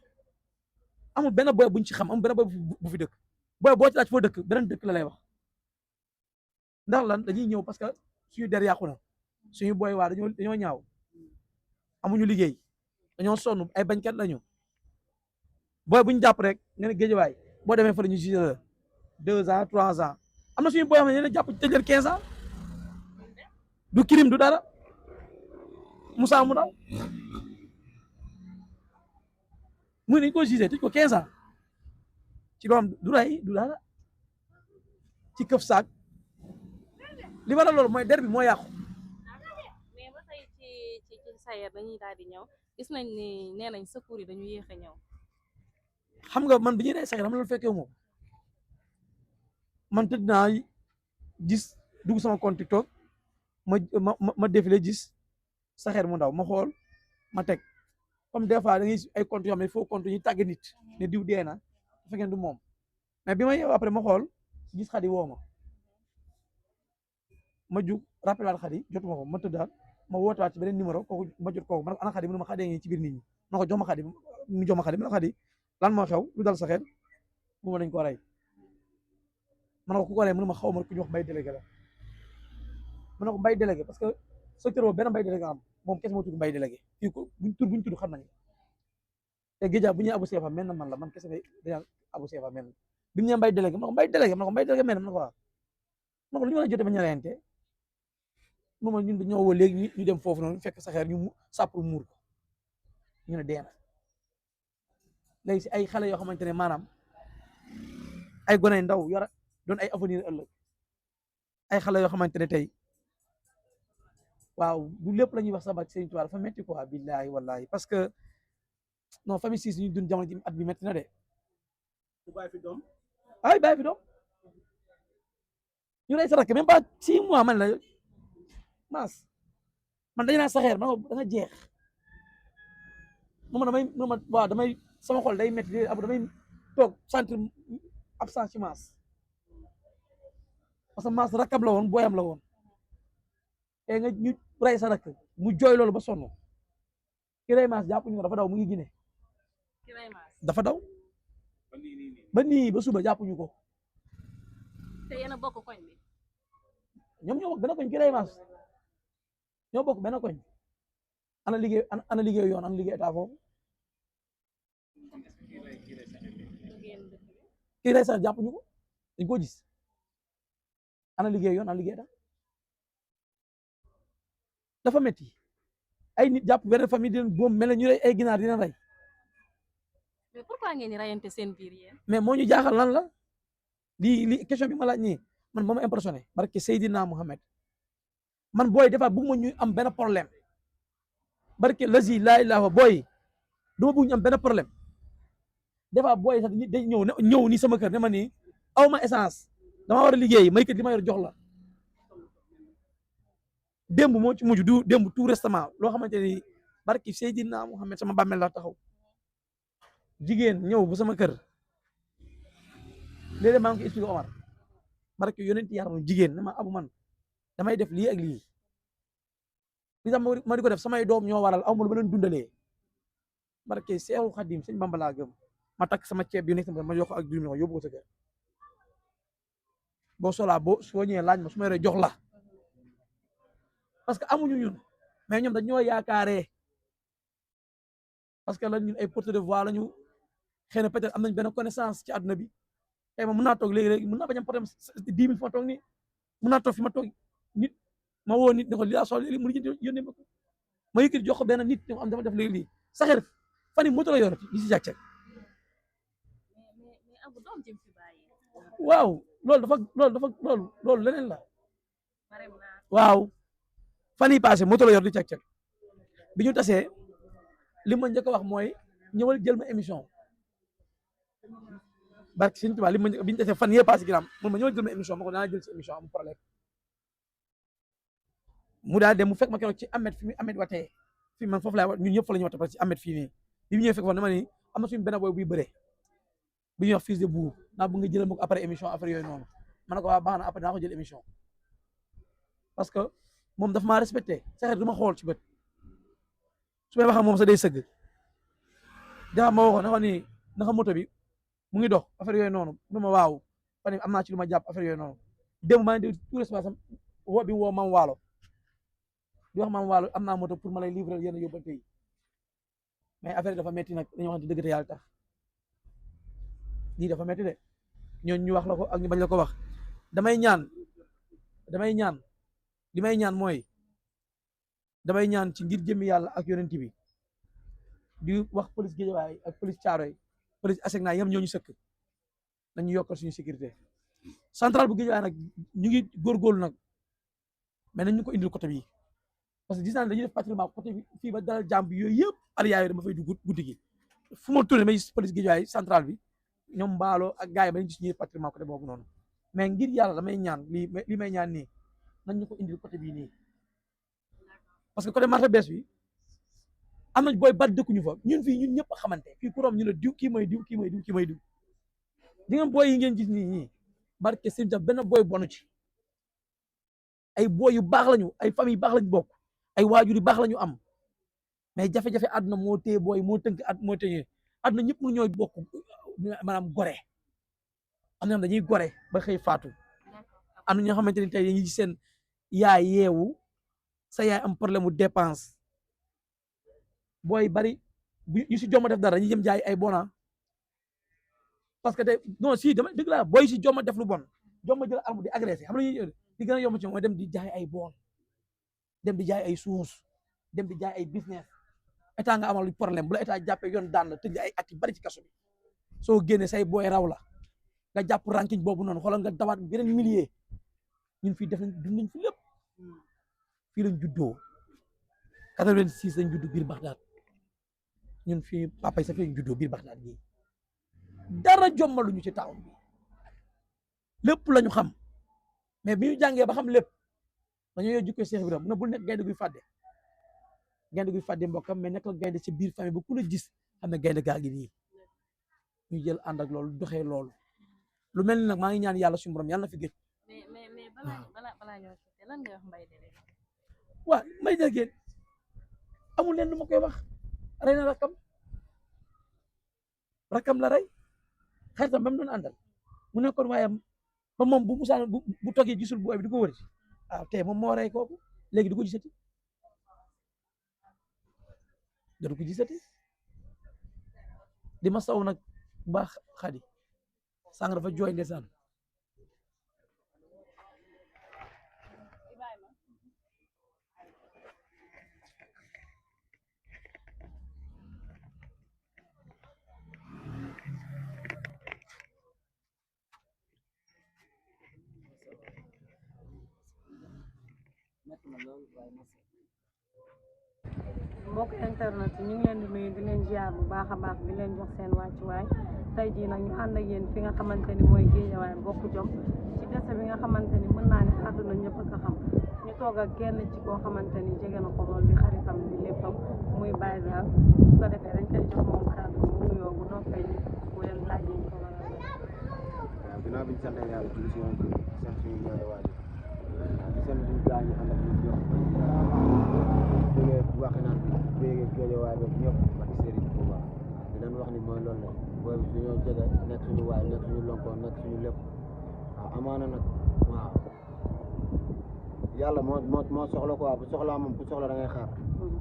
amul benn booy buñ ci xam amul benn booy bu fi dëkk booy boo ci laaj foo dëkk beneen dëkk la lay wax ndax lan dañuy ñëw parce que suñu der yàqu na suñu booy waa dañoo ñaaw amuñu liggéey dañoo sonn ay bañkat lañu booy buñ jàpp rek nga ne Guédiawaye boo demee fa la ñu jugé la 2 ans 3 ans am na suñu booy xam ne yéen jàpp tëj leen 15 ans du crime du dara Moussa mu daw muy nañ ko jugé tëj ko 15 ans ci loo xam du ray du dara ci këf saak li waral loolu mooy der bi moo yàqu. mais ba tey ci Sayer dañuy daal di ñëw gis nañ ni nee nañ secours yi dañu yéex a ñëw. xam nga man bi ñuy rey Sayer xam nga loolu fekkee moom man tëdd naa gis dugg sama compte TikTok ma défilé gis Sayer mu ndaw ma xool ma teg comme des fois da ngay ay compte yoo xam ne faux compte yi tàgge nit ne diw dee na bu fekkee du moom mais bi ma yeew après ma xool gis Xadi woo ma jug rappelé waat Xadi jotuma ko ma tëddaat ma wootewaat ci beneen numéro kooku ma jot kooku ma ne ko ana Xadi mu ne ma Xadi ngi ci biir nit ñi ma ko jox ma Xadi mu jox ma Xadi ma ne Xadi lan moo xew lu dal Sayer bu ma dañ ko rey ma ne ko ku ko rey mu ne ma xaw ma ku ñu wax mbay délégué la ma ne ko mbay délégué parce que secteur boobu benn mbay délégué am moom kese moo tudd mbay délégué fii ko buñ tudd xam nañu te Guédiawaye bu ñuy Abou Sefa mel na man la man kese dañaa Abou Sefa mel na bi mu ñëwee mbay délégué ma ne ko mbay délégué mel na ma ne ko waaw ma ne ko lu ñu war a jotee ba ñu reyante mu ma ñun dañoo woo léegi ñu dem foofu noonu fekk Sayer ñu sàppul muur ko ñu ne dee na léegi si ay xale yoo xamante ne maanaam ay gone ndaw yor doon ay avenir ëllëg ay xale yoo xamante ne tey waaw du lépp la ñuy wax sax Serigne Touba dafa métti quoi billahi wallahi parce que non famille siis ñu dund jamono ji at bi métti na de bàyyi fi doom ay bàyyi fi doom ñu lay sa rakk même pas 6 mois man la mas man dañu naa Sayer man da nga jeex moom damay sama xol day métti ab damay toog centre absence ci mas parce que mas rakkam la woon booyam la woon te nga ñu rey sa rakk mu jooy loolu ba sonn ki rey mas jàpp ñu dafa daw mu ngi Guinée dafa daw ba nii ba suba jàppuñu ko te yéen a bokk koñ bi. ñoom ñoo bokk benn koñ ki rey mas ñoo bokk benn koñ ana liggéey yoon ana liggéey état foofu ki rey sax jàppuñu ko dañ ko gis ana liggéey yoon ana liggéey état dafa metti ay nit jàpp benn famille di leen boom mel ñu rey ay ginaar di leen rey mais pourquoi ngeen di rayante seen biir yéen. mais moo ñu jaaxal lan la li question bi ma laaj nii man moo ma impressionné barke Seydina Mohamed man booy des fois bëgguma ñu am benn problème barke lazi laa ilaaha booy duma bëgg ñu am benn problème des fois booy sax day ñëw nii sama kër ne ma nii aw ma essence dama war a liggéey may kër li ma yor jox la démb moo ci mujj du démb tout récemment loo xamante ni barke Seydina Mohamed sama bàmmeel la taxaw jigéen ñëw bu sama kër léeg-léeg maa ngi ko expliqué Omar barke yonent yaram jigéen ne ma abu man damay def lii ak lii li tax ma di ko def samay doom ñoo waral aw ma lu ma leen dundalee barke Seexul Xadim sëñ Bamba laa gëm ma takk sama ceeb bi nekk sama ma yokk ak juróomi yóbbu ko sa kër boo soxlaa soo ñëwee laaj ma su ma yoree jox la parce que amuñu ñun mais ñoom dañoo yaakaaree parce que lan ñun ay porte de voix lañu xëy na peut-être am nañ benn connaissance ci àdduna bi tey ma mën naa toog léegi mën naa bañ a problème 10 000 fi ma toog nii mën naa toog fi ma toog nit ma woo nit ne ko li laa soxla léegi mu yónnee ma ko ma yëkkati jox ko benn nit ne ko am dafa def léegi lii Saxir fan yi moto la yor di si jàcce waaw loolu leneen la waaw fan yi passé moto la yor di càq-càq bi ñu tasee li ma njëkk a wax mooy ñëwal jël ma émission barke Sëñ Tuubaa li ma bi ñu tasee fan yee passé ginnaaw moom ma ñëwal jël ma émission ma ko danaa jël si émission am problème mu daal dem mu fekk ma keroog ci Ahmed fi mu Ahmed watee fii man foofu laay ñun ñëpp fa la ñu watee parce que ci Ahmed fii nii bi mu ñëwee fekk fa dama ni am na suñu benn boy buy bëree bu ñuy wax fils de bour naa bëgg nga jëlal ma ko après émission après yooyu noonu ma ne ko waa baax na après naa ko jël émission parce que moom daf maa respecté Saxir du ma xool ci bët su may wax ak moom sax day sëgg jaxam ma waxoon naka ni naka moto bi mu ngi dox affaire yooyu noonu nu ma waaw fan am naa ci lu ma jàpp affaire yooyu noonu démb maa ngi dégg tout respect woo bi woo Mam Waalo di wax Mam Waalo am naa moto pour ma lay livrer yenn yóbbante yi mais affaire yi dafa metti nag dañoo waxante dëgg te yàlla tax lii dafa metti de ñooñu ñu wax la ko ak ñu bañ la ko wax damay ñaan li may ñaan mooy damay ñaan ci ngir jëmmi yàlla ak yonent bi di wax police Guédiawaye ak police Thiaroye police Asegna yam ñoo ñu sëkk nañu yokkal suñu sécurité centrale bu Guédiawaye nag ñu ngi góorgóorlu nag mais nañ ñu ko indil côté bi parce que gis naa ne dañuy def patrimoine côté bi fii ba dalal jàmm bi yooyu yëpp aliyaa yooyu dama fay dugg guddi gi fu ma tourné may gis police Guédiawaye centrale bi ñoom mbaalo ak gars yi ba ñu gis ñuy patrimoine côté boobu noonu mais ngir yàlla damay ñaan li may ñaan nii nañ ñu ko indil côté bii nii parce que côté marché bees bi am nañ booy bat dëkkuñu fa ñun fii ñun ñëpp a xamante fii ku rom ñu ne diw kii mooy diw kii mooy diw kii mooy diw di ngeen booy yi ngeen gis nii ñii barke seen def benn booy bonu ci ay booy yu baax lañu ay famille yu baax lañu bokk ay waajur yu baax lañu am mais jafe-jafe àdduna moo téye booy moo tënk moo téye àdduna ñëpp mu ñooy bokk maanaam gore am na ñoom dañuy gore ba xëy faatu am na ñoo xamante ni tey dañuy gis seen yaay yeewu sa yaay am problème mu dépense booy bari yu si jomma def dara dañuy jëm jaay ay bona parce que tey non si dama dëgg laa booy si jomma def lu bon jomma jël arme di agressé xam nga di gën a yomb ci mooy dem di jaay ay bon dem di jaay ay suus dem di jaay ay business état nga amal problème bu la état jàppee yoon daan la tëj ay at yu bari ci kaso bi soo génnee say booy raw la nga jàpp ranking boobu noonu xoolal nga dawaat beneen millier ñun fii def nañ dund nañ fi lépp fii lañ juddoo 86 lañ juddoo biir Baxdaad ñun fii papa yi sax fii lañ juddoo biir Baxdaad gi dara jommaluñu ci taw bi lépp lañu xam mais bi ñu jàngee ba xam lépp dañoo yor jikko Cheikh Ibrahima mu ne bul nekk gaynde guy fàdde mbokkam mais nekk la gaynde ci biir famille ba ku la gis xam ne gaynde gaa ngi nii ñu jël ànd ak loolu doxee loolu lu mel ni nag maa ngi ñaan yàlla suñu borom yàlla na fi gëj. mais balaa ñoo seetee lan ngay wax Mbaye Délé. waaw Mbaye Délé amul leen lu ma koy wax rey na rakam la rey xaritam ba mu doon àndal mu nekkoon waaye ba moom bu musaan bu toggee gisul booy bi di ko wëri tey moom moo rey kooku léegi du ko gisati dootu ko gisati di ma saw nag bu baax xadi sàng dafa jooy ndeysaan mbokk internet ñu ngi leen di nuyu di leen ziar bu baax a baax di leen jox seen wàccuwaay tey jii nag ñu ànd ak yéen fi nga xamante ni mooy Guédiawaye bokk jom ci dese bi nga xamante ni mën naa ne àdduna ñëpp a ko xam ñu toog ak kenn ci koo xamante ni jege na ko lool di xaritam di léppam muy Baye Zale bu ko defee dañ koy jox moom kàddu bu nuyoo bu noppee ñu bu leen laaj ñu ko war a def. waaw ginnaaw bi ñu sant yàlla ci émission bi sant suñu ñaari waajur di sant suñu gars ñu ànd ak ñu jox jógee wax naan béyee Guédiawaye ba ñëpp wax Serigne Touba di leen wax ni mooy loolu la booy bi suñoo jege nekk suñu waay nekk suñu lonkoon nekk suñu lépp waaw amaana nag waaw yàlla moo soxla quoi bu soxlaa moom ku soxla da ngay xaar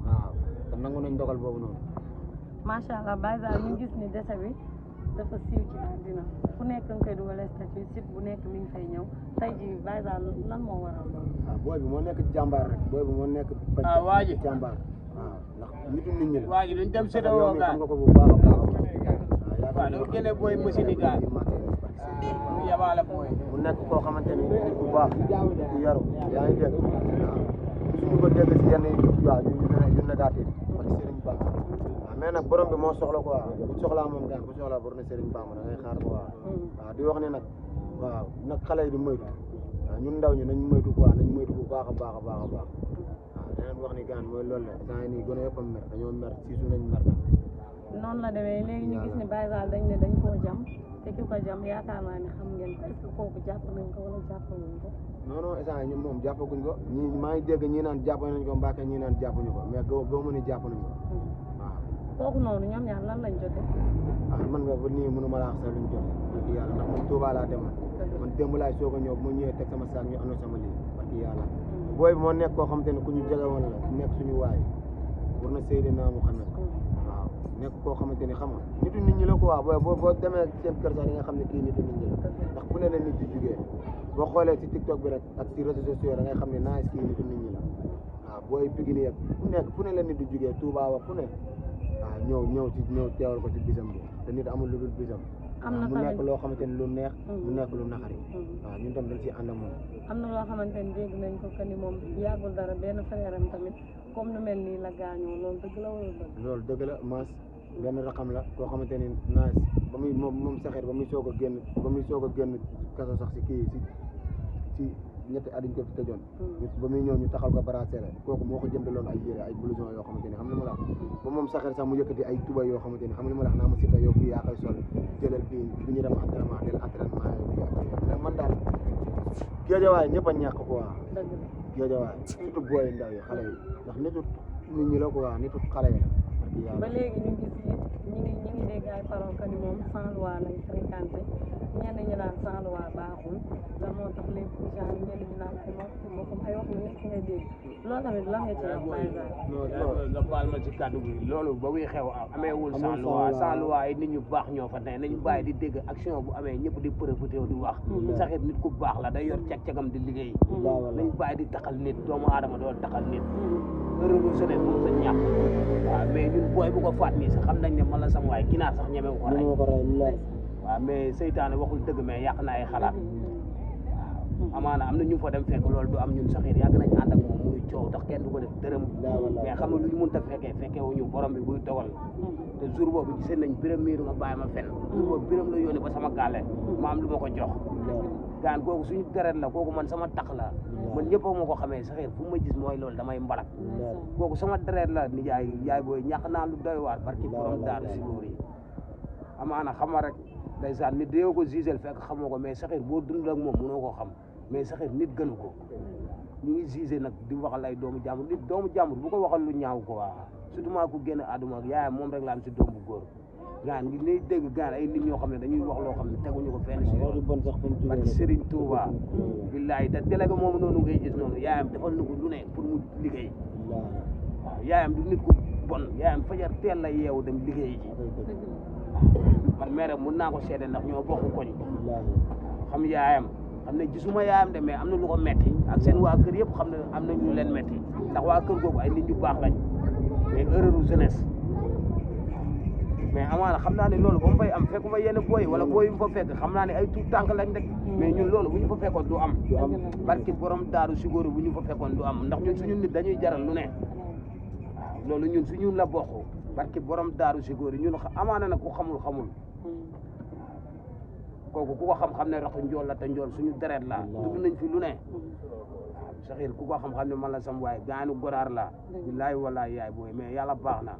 waaw te nangu nañ dogal boobu noonu. macha allah Baye Zale ñu gis ni dese bi dafa siiw ci àddina fu nekk nga koy dugal statut site bu nekk mi ngi fay ñëw tey jii Baye Zale lan moo waral loolu. booy bi moo nekk jàmbaar rek booy bi moo nekk. waa ji jàmbaar waaw ndax nitu nit ñi la. waa ji luñ dem séddoo yow woo mi gaa xam nga ko bu baax a baax. waaw doo jëlee booy machine yi gaa mu yabaale booy. mu nekk koo xamante ni nit ku baax ku yaru yaa ngi dégg waaw suñu ko dégg si yenn waaw yu négatif ak Serigne Ba waaw mais nag borom bi moo soxla quoi bu soxlaa moom gaan bu soxlaa bor na Serigne Bamba da ngay xaar quoi waaw di wax ne nag waaw nag xale yi di moytu waaw ñun ndaw ñi nañ moytu quoi nañ moytu bu baax a baax a baax a baax waaw daneen wax ni gaan mooy loolu la saa yi nii gën a yëpp a mer dañoo mer siisu nañ mer nag noonu la demee léegi ñu gis ni Baye Zale dañ ne dañ koo jam te ki ko jam yaakaar naa ne xam ngeen ko est-ce que kooku jàpp nañ ko wala jàppaluñ ko. non non instant ñun moom jàppaguñ ko ñii maa ngi dégg ñii naan jàpp nañ ko Mbacke ñii naan jàppuñu ko mais gëw ma ni jàpp nañ ko waaw. kooku noonu ñoom ñaar lan lañ jotee. ah man nga ba nii mënu ma laa wax sax luñ jotee barki yàlla ndax man Touba laa demoon man démb laay soog a ñëw bu ma ñëwee teg sama saak ñu annoncé sama lii barki yàlla booy bi moo nekk koo xamante ne ku ñu jege woon la nekk suñu waay war na Seydina Muhammad waaw nekk koo xamante ni xam nga nitu nit ñi la quoi boo demee seen kër sax di nga xam ne kii nitu nit ñi la ndax fu ne la nit di jugee boo xoolee ci TikTok bi rek ak ci réseaux sociaux da ngay xam ne naa kii nitu nit ñi la waaw booy Pikine yëpp fu ne la nit di jugee Touba wa fu ne waaw ñëw teewal ko ci bisam bi te nit amul lu dul bisam mu nekk loo xamante ni lu neex mu nekk lu naxari waaw ñun tam dañ ciy ànd ak moom am na loo xamante ni dégg nañ ko que ni moom yàggul dara benn frère am tamit comme nu mel nii la gaañoo loolu dëgg la wala dëgg loolu dëgg la maas benn raxam la koo xamante ni naas ba muy moom saxeet ba muy soog a génn kaso sax si kii si ñetti at ñu ko fi tëjoon ba muy ñëw ñu taxal ko bracelet kooku moo ko jëndaloon ay yére ay blouson yoo xamante ni xam li ma la wax ba moom saxeet sax mu yëkkati ay tuba yoo xamante ni xam li ma la wax naa ma sita yow bii yaa koy sol jëlal bii bu ñu dem entraînement del entraînement mais man daal géejawaay ñëpp a ñàkk quoi géejawaay surtout booy ndaw yi xale yi ndax nitu nit ñi la quoi nitu xale yi la ba léegi ñu gis ñi ngi dégg ay parole que ni moom sans loi lay fréquenté ñenn ñi naan sans loi baaxul lan moo tax léegi genre ñenn ñi naan ay moom ay wax lu nekk ngay dégg loolu tamit lan nga ci wax Baye Zale nga baal ma ci kàddu gi loolu ba muy xew ameewul sans loi ay nit ñu baax ñoo fa ne nañu bàyyi di dégg action bu amee ñëpp di profité di wax saxit nit ku baax la day yor cag-cagam di liggéey nañ bàyyi di taxal nit doomu aadama doon taxal nit heure semaine moom sa ñàkk waaw mais ñun booy bu ko faat nii sax xam nañ ne man la sam waaye ginaar sax ñemewu ko rey waaw mais seytaane waxul dëgg mais yàq na ay xalaat waaw amaana am na ñu fa dem fekk loolu du am ñun sax it yàgg nañ ànd ak moom muy coow tax kenn du ko def dërëm mais xam nga lu ñu mënta fekkee wuñu borom bi buy dogal te jour boobu gisee nañ biram miiru nga bàyyi ma fenn jour boobu biram la yónnee ba sama gaale ma am lu ma ko jox gaan kooku suñu deret la kooku man sama tax la man ñëpp ma ko xamee sax fu ma gis mooy loolu damay mbalak kooku sama deret la nijaay yaay booy ñàkk naa lu doy waar barki borom daaru si lóor yi amaana xama rek ndeysaan nit dee ko gisel fekk xamoo ko mais saxir boo dund ak moom mënoo ko xam mais saxir nit gënu ko ñu ngi gisé nag di waxal ay doomu jàmbur nit doomu jàmbur bu ko waxal lu ñaaw ko waa surtout maa ko génn àdduma ak yaayam moom rek la am si doom bu góor gaan ngi lay dégg gaan ay nit ñoo xam ne dañuy wax loo xam ne teguñu ko fenn si yoon parce que Serigne Touba billaay te délégué moomu noonu ngay gis noonu yaayam defal na ko lu ne pour mu liggéey waaw yaayam du nit ku bon yaayam fajar teel la yeewu dem liggéey ji man maire mun naa ko seede ndax ñoo bokk koñ xam yaayam xam ne gisuma yaayam de mais am na lu ko metti ak seen waa kër yëpp xam ne am na ñu leen metti ndax waa kër googu ay nit ñu baax lañ mais erreur jeunesse mais amaana xam naa ne loolu ba mu fay am fekkuma yenn booy wala booy yu mu fa fekk xam naa ne ay tuut tànk lañ rek mais ñun loolu bu ñu fa fekkoon du am barki borom daaru sigóoru bu ñu fa fekkoon du am ndax ñun suñu nit dañuy jaral lu ne waaw loolu ñun suñu la bokk barki borom daaru sigóoru ñun amaana nag ku xamul kooku ku ko xam-xam ne raxu njool la te njool suñu deret la dugg nañ fi lu ne waaw saxir ku ko xam-xam ne man la sam waaye gaanu godaar la billaay wallaay yaay booy mais yàlla baax na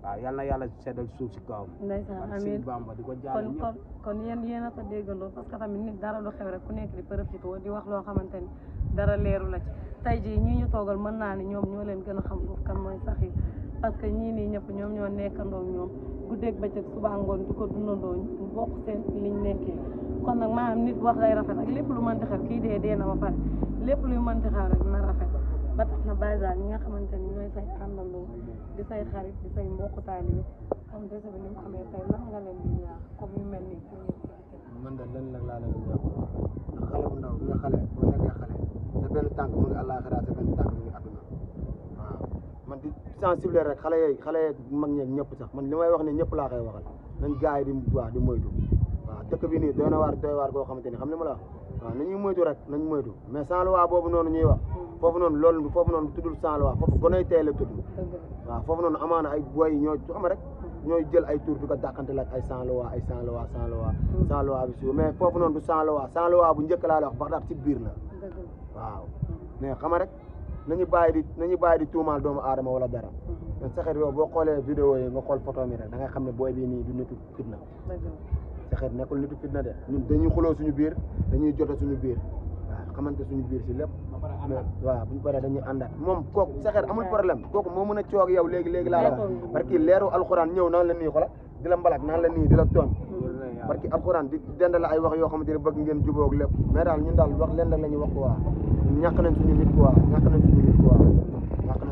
waaw yal na yàlla seddal suuf si kawam ndeysaan amiin Bamba di ko jaale ñëpp kon yéen a ko déggandoo parce que tamit nit dara lu xew rek ku nekk di profité di wax loo xamante ni dara leeru la ci tey jii ñii ñu toogal mën naa ne ñoom ñoo leen gën a xam foofu kan mooy saxir parce que ñii nii ñëpp ñoom ñoo nekkandoo ñoom guddeeg bëccëg suba ngoon di ko dundandoo bokk seen liñ nekkee kon nag maanaam nit wax lay rafet ak lépp lu mënti xew kii dee na ba pare lépp luy mënti xew rek na rafet ba tax na Baye Zale ñi nga xamante ni ñooy ñooy say àndandoo di say xarit di say mbokk taalibe comme dese bi ni mu amee tey lan nga leen di ñaax comme yu mel nii pour ngeen éviter. man de lenn nag laa leen di ñaax ndax xale bu ndaw bi nga xale boo nekkee xale sa benn tànk mu ngi àllaaxira sa benn tànk mu ngi àdduna waaw man di sensible rek xale yi mag ñeeg ñëpp sax man li may wax ne ñëpp laa koy waxal nañ gars yi di moytu waaw dëkk bi nii doy waar goo xamante ni xam li ma la wax waaw nañuy moytu rek nañ moytu mais sans loi boobu noonu ñuy wax foofu noonu tuddul sans loi foofu gonay tey la tudd waaw foofu noonu amaana ay boy ñoo xam rek ñooy jël ay tour di ko dàqante la ak ay sans loi bi su mais foofu noonu du sans loi bu njëkk laa la wax Baxdaad ci biir la waaw mais xama rek nañu bàyyi di tuumaal doomu aadama wala dara mais saxeet yow boo xoolee vidéo yi nga xool photo mi rek da ngay xam ne booy bii nii du nitu fitna saxeet nekkul nitu fitna de ñun dañuy xuloo suñu biir dañuy jote suñu biir waaw xamante suñu biir si lépp mais waaw buñu paree dañuy àndaat moom kooku saxeet amul problème kooku moo mën a coog yow léegi laa la wax parce que leeru alxuraan ñëw naan la nii xola di la mbalak naan la nii di la tooñ parce que alxuraan di dendal ay wax yoo xamante ne bëgg ngeen jubóog lépp mais daal ñun daal wax leen rek la ñuy wax quoi ñàkk nañ suñu nit quoi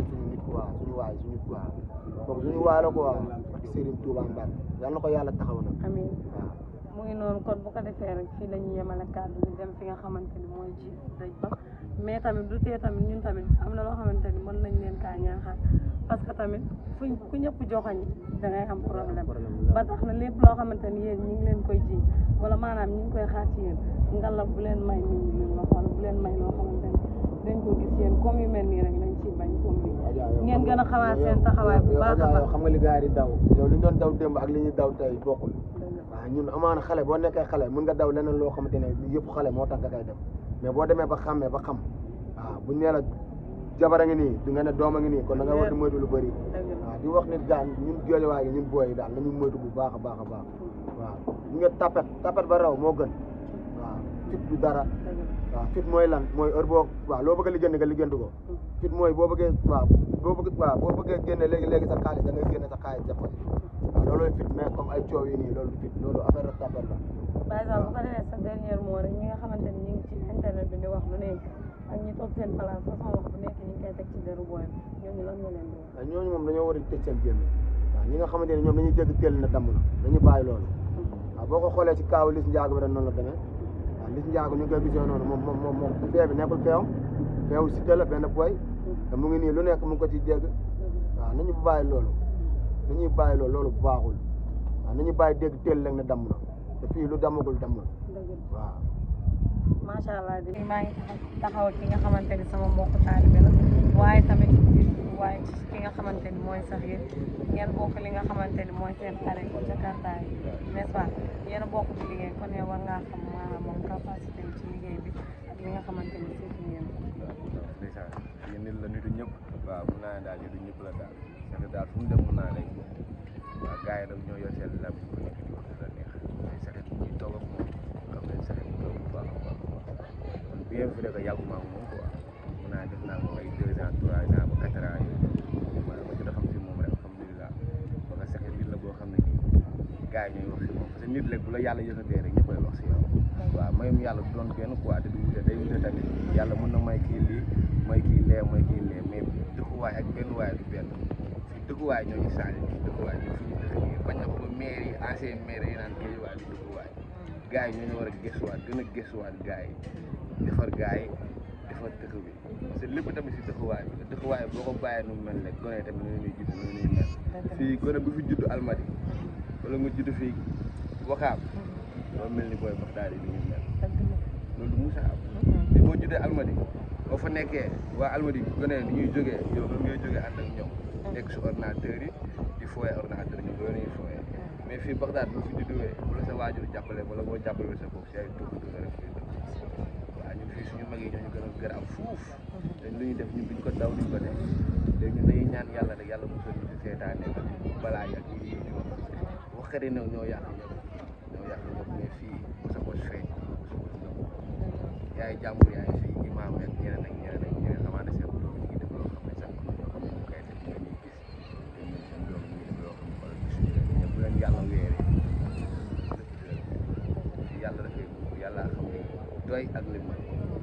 suñu waay kooku suñu waay la quoi parce que Serigne Touba Mbacke yal na ko yàlla taxaw na amiin mu ngi noonu kon bu ko defee rek fii la ñuy yemale kàddu ñu dem fi nga xamante ni mooy ci dëj ba mais tamit du tee tamit ñun tamit am na loo xamante ni mën nañ leen kaa ñaaxal parce que tamit ku ñëpp joxañ da ngay am problème ba tax na lépp loo xamante ni yéen ñi ngi leen koy jiñ wala maanaam ñi ngi koy xaar ci yéen ngalla bu leen may nit ñi luñ wax wala bu leen may loo xamante ni dañ ko gis yéen comme yu mel nii rek lañ ciy bañ comme bi ngeen gën a xamaat seen taxawaay bu baax a baax xam nga li gars yi di daw yow li ñu doon daw démb ak li ñuy daw tey bokkul waaw ñun amaana xale boo nekkee xale mën nga daw leneen loo xamante ne yëpp xale moo tax nga koy def mais boo demee ba xàmmee ba xam waaw buñ nee la jabar a ngi nii di nga ne doom a ngi nii kon da nga war di moytu lu bëri waaw di wax nit gaan ñun Géejawaay yi ñun booy yi daal nañu moytu bu baax a baax waaw ñu nga tapet ba raw moo gën waaw fit du dara waaw fit mooy lan mooy heure boo waaw loo bëgg a liggéey nga liggéeyantu ko fit mooy boo bëggee boo bëggee génne léegi sa xaalis da ngay génne sa xaalis def ko ci waaw loolooy fit mais comme ay coow yi nii loolu du fit loolu affaire la tapet la par exemple bu ko defee sa dernier mot rek ñi nga xamante ni ñu ngi ci internet bi di wax lu nekk ak ñi toog seen place façon wax bu nekk ñu ngi koy teg ci deru booy ñooñu lan nga leen di wax ñooñu moom dañoo war a tëj seen génn waaw ñi nga xamante ne ñoom dañuy dégg teel na damm na dañu bàyyi loolu waaw boo ko xoolee ci kaaw Liss Ndiago bi rek noonu la demee waaw Liss Ndiago ñu ngi koy gisee noonu moom fee bi nekkul feewu si la benn boy te mu ngi nii lu nekk mu ngi ko ciy dégg waaw nañu bàyyi loolu loolu baaxul waaw nañu bàyyi dégg teel rek ne damm na te fii lu dammagul damm na waaw macha allah di maa ngi taxaw ki nga xamante ni sama mbokku taalibe la waaye tamit ki nga xamante ni mooy sax yéen ngeen bokk li nga xamante ni mooy seen arrêt ko Jakarta yi n'est-ce pas yéen a bokk di liggéey kon yow war ngaa xam maanaam moom capacité ci liggéey bi ak li nga xamante ni surtout ngeen ndeysaan yéen nit la nitu ñëpp waaw mun naa ne daal nitu ñëpp la daal parce que daal fu mu dem mun naa rek waaw gars yi nag ñoo yor seen lam ko nekk di wax la neex mais saxet ñuy toog ak moom xam ne saxet bu baax a baax kon bien vrai que yàgguma ak moom quoi mun naa def naa moom ay 2 ans 3 ans ba 4 ans yooyu ma jot a xam si moom rek alhamdulilah parce que saxet nit la boo xam ne nii gars yi ñooy wax si moom parce que nit rek bu la yàlla yëkkatee rek ñëppay wax si yow waaw mayum yàlla du doon benn quoi te du wute day wute tamit yàlla mën na may kii lii may kii lee mais dëkkuwaay ak benn waay du benn fii dëkkuwaay ñoo ñu changé fii dëkkuwaay ñoo fi ñu dëkk nii bañ a ba maire yi ancien maire yi naan Géejawaay du dëkkuwaay gars yi ñoo ñu war a gëstuwaat gën a gëstuwaat gars yi defar gars yi defar dëkk bi parce que lépp tamit si dëkkuwaay bi dëkkuwaay boo ko bàyyee nu mu mel rek gone tamit noonu ñuy judd noonu ñuy mel fii gone bu fi judd Almadi wala nga judd fii Wakaam loolu mel ni booy Baxdaad yi ñu mel loolu du musa am te boo juddee Almadi boo fa nekkee waa Almadi gone ni ñuy jógee yow loolu ngay jógee ànd ak ñoom nekk si ordinateur yi di fooyee ordinateur ñoom loolu ñuy fooyee mais fii Baxdaad boo fi judduwee bu la sa waajur jàppale wala boo jàppale sa bopp si ay tukki dugg rek fii dugg waaw ñun fii suñu mag yi ñoo ñu gën a gërëm fuuf te lu ñu def ñun duñ ko daw duñ ko def léegi ñun dañuy ñaan yàlla rek yàlla mosal ñu si seetaane balaa yàgg yi di wax waxkat yi nag ñoo yàq ñëpp mais fii mosa ko feeñ yaay jàmbur yaay fii imaam ak ñeneen amaana seen doom ñu ngi def loo xam ne sax ñoo xam ne koy def ñoo ñuy gis seen doom ñu ngi def loo xam ne xoolal gisuñu leen ñëpp bu leen yàlla weeree yàlla dafay yàlla xam ne doy ak li man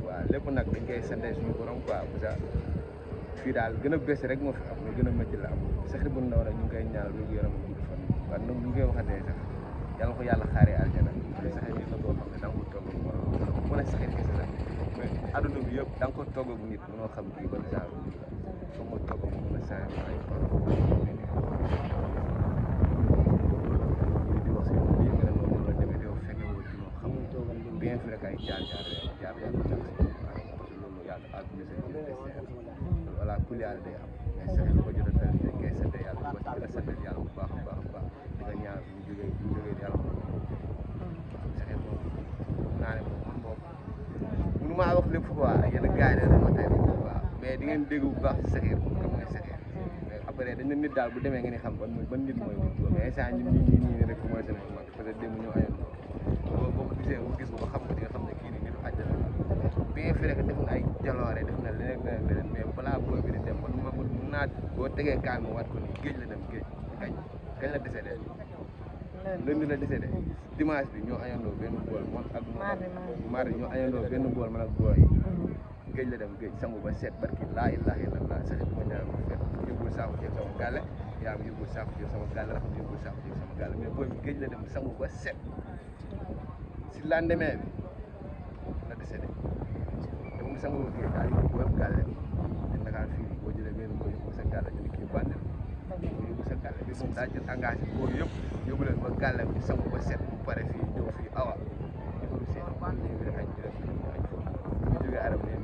waaw lépp nag dañ koy sante suñu borom quoi parce que fii daal gën a bés rek moo fi am mais gën a métti la am saxir bu ndaw rek ñu ngi koy ñaanal wér gu yaram gudd fan waaye nag ñu ngi koy waxatee sax yàlla ko yàlla xaaree aljana saxir nit la boo xam ne da nga ko togg ak mu ne saxir kese la mais adduna bi yëpp da nga ko togg ak nit mënoo xam kii ban genre nit la foog nga togg mu mën a changé ay di wax si lii nga ne noonu la demee yow fekke woo ci loo xam bien vrai que ay jaar loolu yàlla àdduna sa jël voilà kuliyaal day am mais saxir ko jot a tali dañ koy sant yàlla ko gën a sant yàlla bu baax a baax a baax di nga ñaan bu ñu jógee yàlla ko saxir moom naa ne moom man moom mënu maa wax lépp quoi yenn gars yi ma tey waaw mais di ngeen dégg bu baax si saxir kan mooy saxir mais après dañ ne nit daal bu demee ngeen xam ban nit mooy nit mais instant ñun ñii rek commencé nañ mag peut être démb ñoo ayoon boo ko gisee bu gis ko ba xam ko di nga xam ne kii ni nitu àjjana bien vrai que def na ay jaloore def na leneen mais balaa booy bi di dem man mun naa boo tegee kaan ma waat ko ni géej la dem géej kañ la décédé lundi la décédé dimanche bi ñoo ayandoo benn bool man ak mardi ñoo ayandoo benn bool man ak booy géej la dem géej sangu ba seet barki laa ilaaha illallaah saxit ma ñaar ma fet yóbbul saako ceeb sama gàlle yaa ma yóbbul saako ceeb sama gàlle raxam yóbbul saako ceeb sama gàlle mais booy bi géej la dem sangu ba seet si lendemain bi la décédé te mu sangu géej daal di ko web gàlle te Ndakaar fii boo jëlee benn booy yóbbu sa gàlle ñu ne kii bànde yóbbu sa gàlle bi moom daa jël engagé booy yëpp yóbbu leen ba gàlle bi sangu ba set bu pare fii ñëw fii awa ñu ko seen ñu bi añ ñu jógee arab ne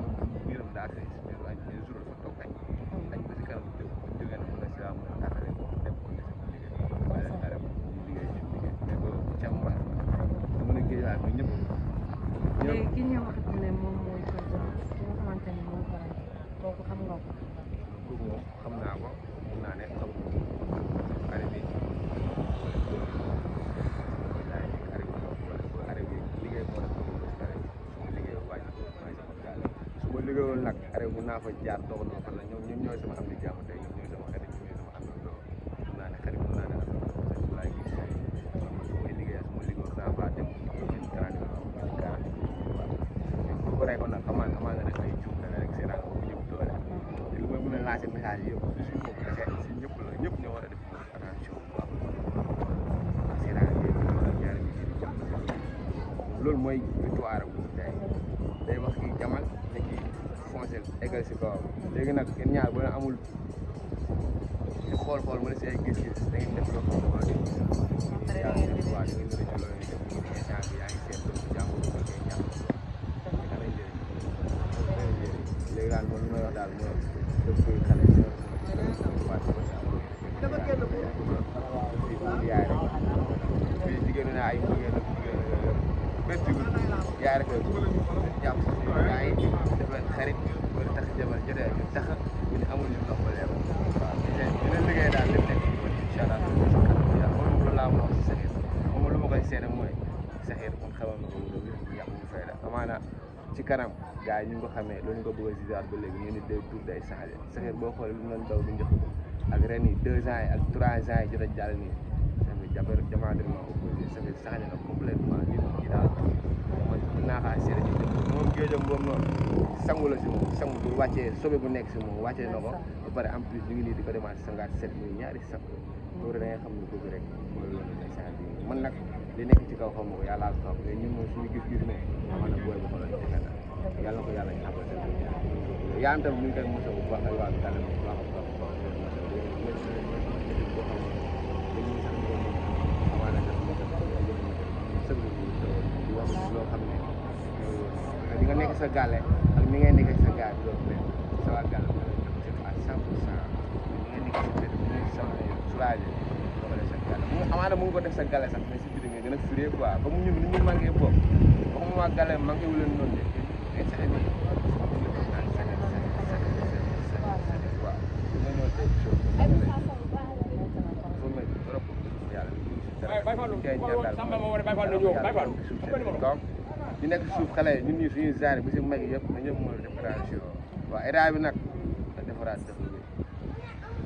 biiram daa fees mais añ mais jour dafa toog añ ba si kanam jóg jógee na mën a si am taxale ko dem ko ne sama liggéey wala arab ñu liggéey seen liggéey mais boobu càmbar mën a géej waay bi ñëpp léegi ki ñu wax ne moom mooy ki nga xamante ne moom ko kooku xam nga ko kooku moom xam naa ko mun naa ne xam arab yi liggéey moo def su ma liggéeyoon nag arrêt mun naa fa jaar doog na fa la ñoom ñooy sama am di jàmm tey ñoom ñooy sama xarit ñooy sama àndandoo mun naa ne xarit mun naa ne am laay gis tey man su may liggéey su ma liggéeyoon naa faa dem jël garanti waaw bu rey ko nag amaan na rek ay jub na rek seetaan ko ñëpp doole te lu may mën a lancer message yëpp si suñ bopp kese si ñëpp la ñëpp ñoo war a def attention bu baax seetaan yëpp ñaari nit yi jàpp loolu mooy victoire bu tey day wax kii jamal ne kii foncé égal si kawam léegi nag yéen ñaar bu leen amul di xool wala si ay gis-gis da ngeen def loo xam ne waaw da ngeen mën a ci loolu ñu def instant bi yaa ngi seet doomu jàmbur bi ngay ñàkk léegi daal moom li may wax daal mooy def koy xale yaay rek fii jigéen ne ay mbëggeel ak jigéen bés bi yaay rek jàpp si yaay def leen xarit wala tax jabar jotee ñu tax ñu ne amul ñu ndox ba leer waaw dina liggéey daal lépp nekk incha allah loolu laa ma wax si saxir moom lu ma koy seede mooy saxir man xamal na ko wala wér bu yàqu bu fay la amaana ci kanam gars yi ñu ngi ko xamee loolu ñu ko bëgg a ziar ba léegi ñu ni day tuur day changé saxir boo xoolee lu mu doon daw bu njëkk ak ren yi 2 ans yi ak 3 ans yi jot a jàll nii saxir diamétralement opposé saxir changé na complètement nit ñi daal man mën naa xaar seede ci moom géejam boobu noonu sangu la si moom sangu bu wàccee sobe bu nekk si moom wàccee na ko ba pare en plus ñu ngi nii di ko demaat sangaat set muy ñaari sax loolu da ngay xam ne bëgg rek mooy loolu ndeysaan bi man nag li nekk ci kaw xam nga ko yàlla ko xam mais ñun moom suñu gis-gis moom amaana booy bu xoolal ci kanam yàlla ko yàlla ñaapal seen yaa am tam ñu ngi koy mosoo bu baax ay waa kàlla bu baax a baax a baax amaana def di wax loo xam ne di nga nekk sa gàlle ak ni ngay nekk sa gaal loolu benn sa waa gàlle ma lay jox à 100% ni nga nekk sa benn bu nekk sama soulagé doo ko def sa gàlle amaana mu ngi ko def sa gàlle sax mais si biir nga gën a firé quoi comme ñun ni ñu manqué bopp waxuma waa gàlle manqué wu leen noonu de mais sax ni ñu nekk suuf xale yi ñun ñii suñuy genre bi si mag yëpp na ñëpp mën a décoration waaw état bi nag da defaraat dëkk bi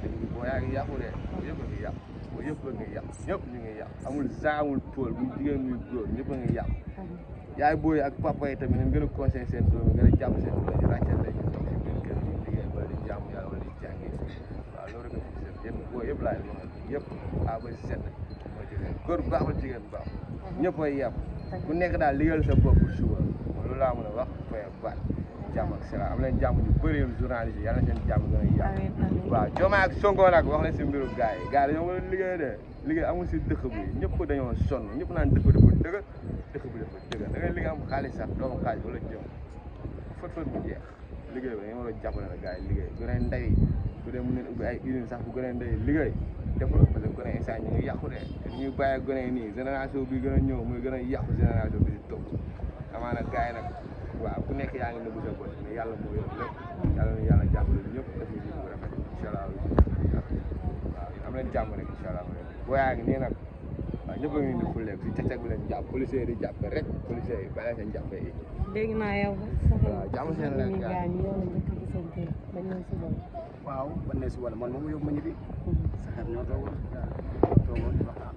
dëkk bi boo yaa ngi yàqu de yëpp a ngi yàqu boo yëpp a ngi yàqu ñëpp ñu ngi yàqu amul genre amul pôle muy jigéen muy góor ñëpp a ngi yàqu yaay booy ak papa yi tamit nañ gën a conseillé seen doom yi gën a jàpp seen doom yi ràccal la ñu toog si biir kër yi liggéey ba di jàmm jàmm yàlla wala di jàngee waaw loolu rek fi seen yéen boo yëpp laay waxal yëpp a ba si set moo ci leen góor baax la jigéen baax ñëpp ay yàpp ku nekk daal liggéeyal sa bopp suba loolu laa mën a wax fay baat jàmm ak salaam am nañ jàmm ñu bëri yéen journaliste yi yàlla seen jàmm gën a yàq waaw Diomaye ak Sonko nag wax leen si mbiru gars yi dañoo mën a liggéey de liggéey amul si dëkk bi ñëpp dañoo sonn ñëpp naan dëkk dafa dëgg dëkk bi dafa dëgg da ngay liggéey am xaalis sax doo am xaalis wala jëm fët bu jeex liggéey bi dañoo war a jàppale na gars yi liggéey gën a ndey bu dee mën neen ubbi ay usine sax bu gën a ndey liggéey deful parce que gën a instant ñu ngi yàqu de ñuy bàyyi gën a nii génération bi gën a ñëw muy gën a yàqu génération bi di topp amaana gars yi nag waaw ku nekk yaa ngi nëbbu sa bopp mais yàlla moo yor lépp yàlla na yàlla jàppale ñëpp def ñu bu rafet incha allah waaw am leen jàmm rek incha allah boo yaa ngi nii nag waaw ñëpp a ngi di xulleeg si cag-cag bi leen jàpp policiers yi di jàppe rek policiers yi bàyyi seen jàppe yi dégg naa yow waaw jàmm seen rek waaw ban ne si wala man moom yóbbu ma ñibbi saxar ñoo toogoon di waxtaan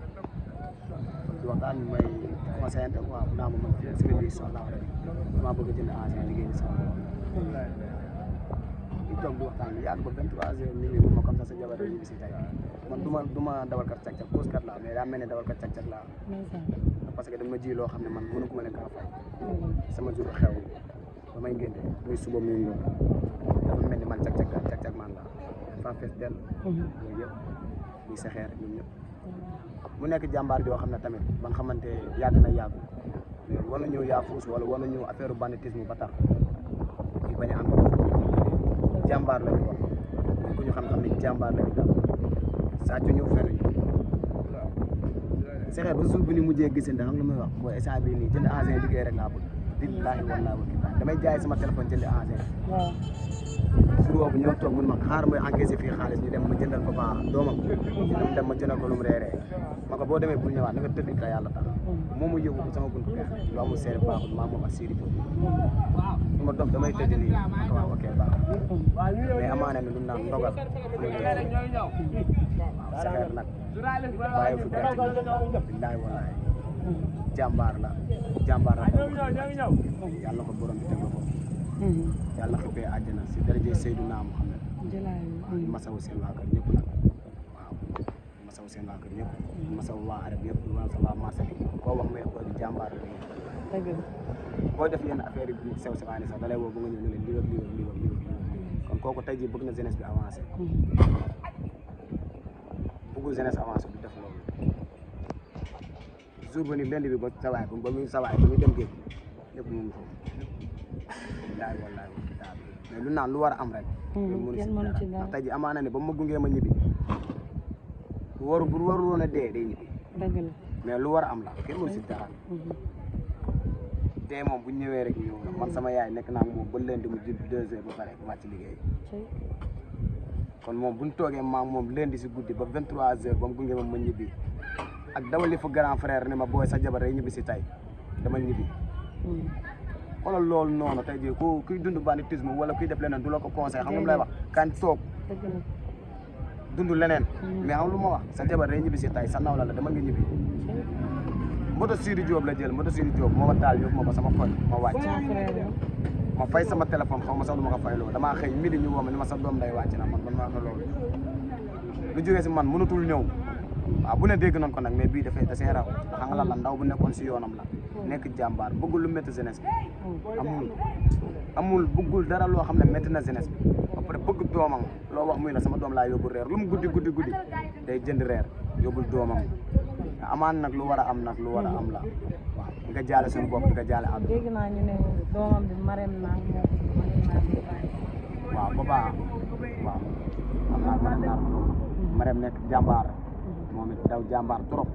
di waxtaan ñu may conseillante waaw naa ma man semaine bi incha allah maa bëgg a jënd engin liggéey ni sama di toog di waxtaan lu yàgg ba 23 heures minuit mu ma comme ça sa jabar yi ñibbi si tey man du ma dawal kat cag-cag pause kat laa mais daa mel ne dawal kat cag-cag laa parce que dama ji loo xam ne man mënu ko ma leen kaa fay sama jour xew ba may ngénte muy suba muy ngoon dafa mel ni man cag-cag man la dafa fees dell yooyu yëpp muy saxeer ñun ñëpp mu nekk jàmbaar joo xam ne tamit ba nga xamante yàgg na yàggu mais war na ñëw yaa fuus wala war na ñëw affaire banditisme ba tax ñu bañ a am jàmbaar la ñu wax ku ñu xam-xam ne jàmbaar la ñu daal sàcc ñu fenn saxeer ba jour bi ni mujjee gisante xam lu may wax mooy instant bii nii jënd engin liggéey rek laa bëgg billaahi wallaahi wa kitaab damay jaay sama téléphone jënd engin jour boobu ñoo toog mun ma xaar may encaissé fii xaalis ñu dem ma jëndal ko ba doomam ñu dem ma jëndal ko lu mu reeree ma ko boo demee bul ñëwaat na nga tëdd ka yàlla tax moom mu yóbbu ko sama buntu kër lu amul seere baaxul maa moom ak Siri Diop su ma doom damay tëdd nii ma ko wax ok baax mais amaana ne lu naan ndogal saxeer nag bàyyi fu gerte billaahi wallaahi jàmbaar la yàlla ko borom bi teg la ko yàlla xippee àjjana si daraje Seydina Muhammad masawu seen waa kër ñëpp nag waaw masawu seen waa kër ñëpp masawu waa arab yëpp masawu waa marché bi koo wax may ko jàmbaar la boo def yenn affaire yi sew sewaani sax dalay woo ba nga ñëw ne leen lii kon kooku tey jii bëgg na jeunesse bi avancé bëggul jeunesse avancé du def loolu jour ba ni lundi bi ba sawaay ba muy dem géej ñëpp ñu ngi foofu wallaahi mais lu naan lu war a am rek mënu si dara tey ji amaana ne ba ma gungee ma ñibbi bu waru woon a dee day ñibbi mais lu war a am la kenn mënu si dara dee moom bu ñëwee rek ñëw na man sama yaay nekk naa moom ba lundi mu jub 2 heures ba pare wàcc liggéey kon moom buñ toogee maam moom lundi si guddi ba 23 heures ba mu gungee ma ñibbi ak dawali fa grand frère ne ma booy sa jabar day ñibbi si tey dama ñibbi xoolal loolu noonu tey jii kuy dund banditisme wala kuy def leneen du la ko conseil xam nga mu lay wax kan toog dund leneen mais xam lu ma wax sa jabar day ñibbi si tey sa naw la dama nga ñibbi moto Siri Diop la jël moto Siri Diop moo ma taal yóbbu ma ba sama koñ ma wàcc ma fay sama téléphone xaw ma sax lu ma ko fay loolu damaa xëy midi ñu woo ma ni ma sa doom day wàcc na man ma wax loolu lu jógee si man mënatul ñëw waaw bu ne dégg nañ ko nag mais bii dafay da see raw xam nga la ndaw bu nekkoon si yoonam la nekk jàmbaar bëggul lu métti jeunesse bi amul bëggul dara loo xam ne métti na jeunesse bi ba pare bëgg doomam loo wax muy la sama doom laa yóbbul reer lu mu guddi day jënd reer yóbbul doomam amaan nag lu war a am nag lu war a am la waaw di nga jaale suñu bopp di nga jaale am dégg naa ñu ne doomam bi Marème naa waaw boobaa waaw am naa Marème nekk jàmbaar moom it daw jàmbaar trop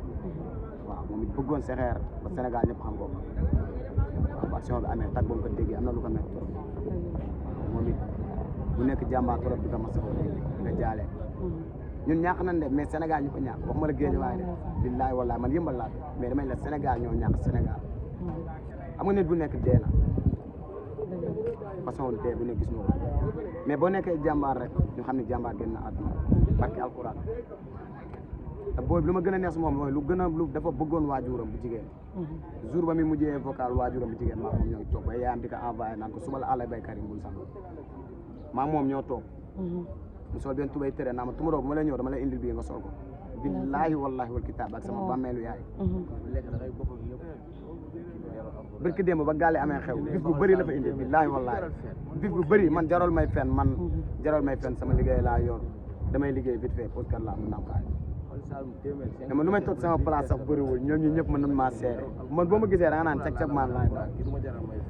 waaw moom it bëggoon saxeer ba Sénégal ñëpp xam ko waaw action bi amee tag boobu ko déggee am na lu ko métti trop moom it bu nekk jàmbaar trop di ko masawu di nga jaale ñun ñàkk nañ de mais Sénégal ñu ko ñàkk waxuma la géej waaye de billaahi wallaahi man yëmbal laa mais damay la Sénégal ñoo ñàkk Sénégal xam nga nit bu nekk dee na façon dee bu nekk gis nga ko mais boo nekkee jàmbaar rek ñu xam ne jàmbaar génn na àdduna barke alquran te booy bi lu ma gën a neex si moom mooy lu dafa bëggoon waajuram bu jigéen jour ba mi mujjee vocal waajuram bu jigéen maa moom ñoo toog ba yaayam di ko envoyé naan ko suba la àll bay Karim bul sang maa moom ñoo toog mu sol benn tubay tere naa ma tumuroo bu ma lay ñëw dama lay indil bii nga sol ko billaahi wallahi wal kitaab ak sama bàmmeelu yaay barki démb ba gaale amee xew bis bu bëri la fa indi billaahi wallahi bis bu bëri man jarol may fen sama liggéey laa yor damay liggéey vite fait pour kar laa mun naa kaay dama lu may toog sama place sax bëriwul ñoom ñi ñëpp mën nañ maa seere man boo ma gisee da nga naan cag-cag maan laay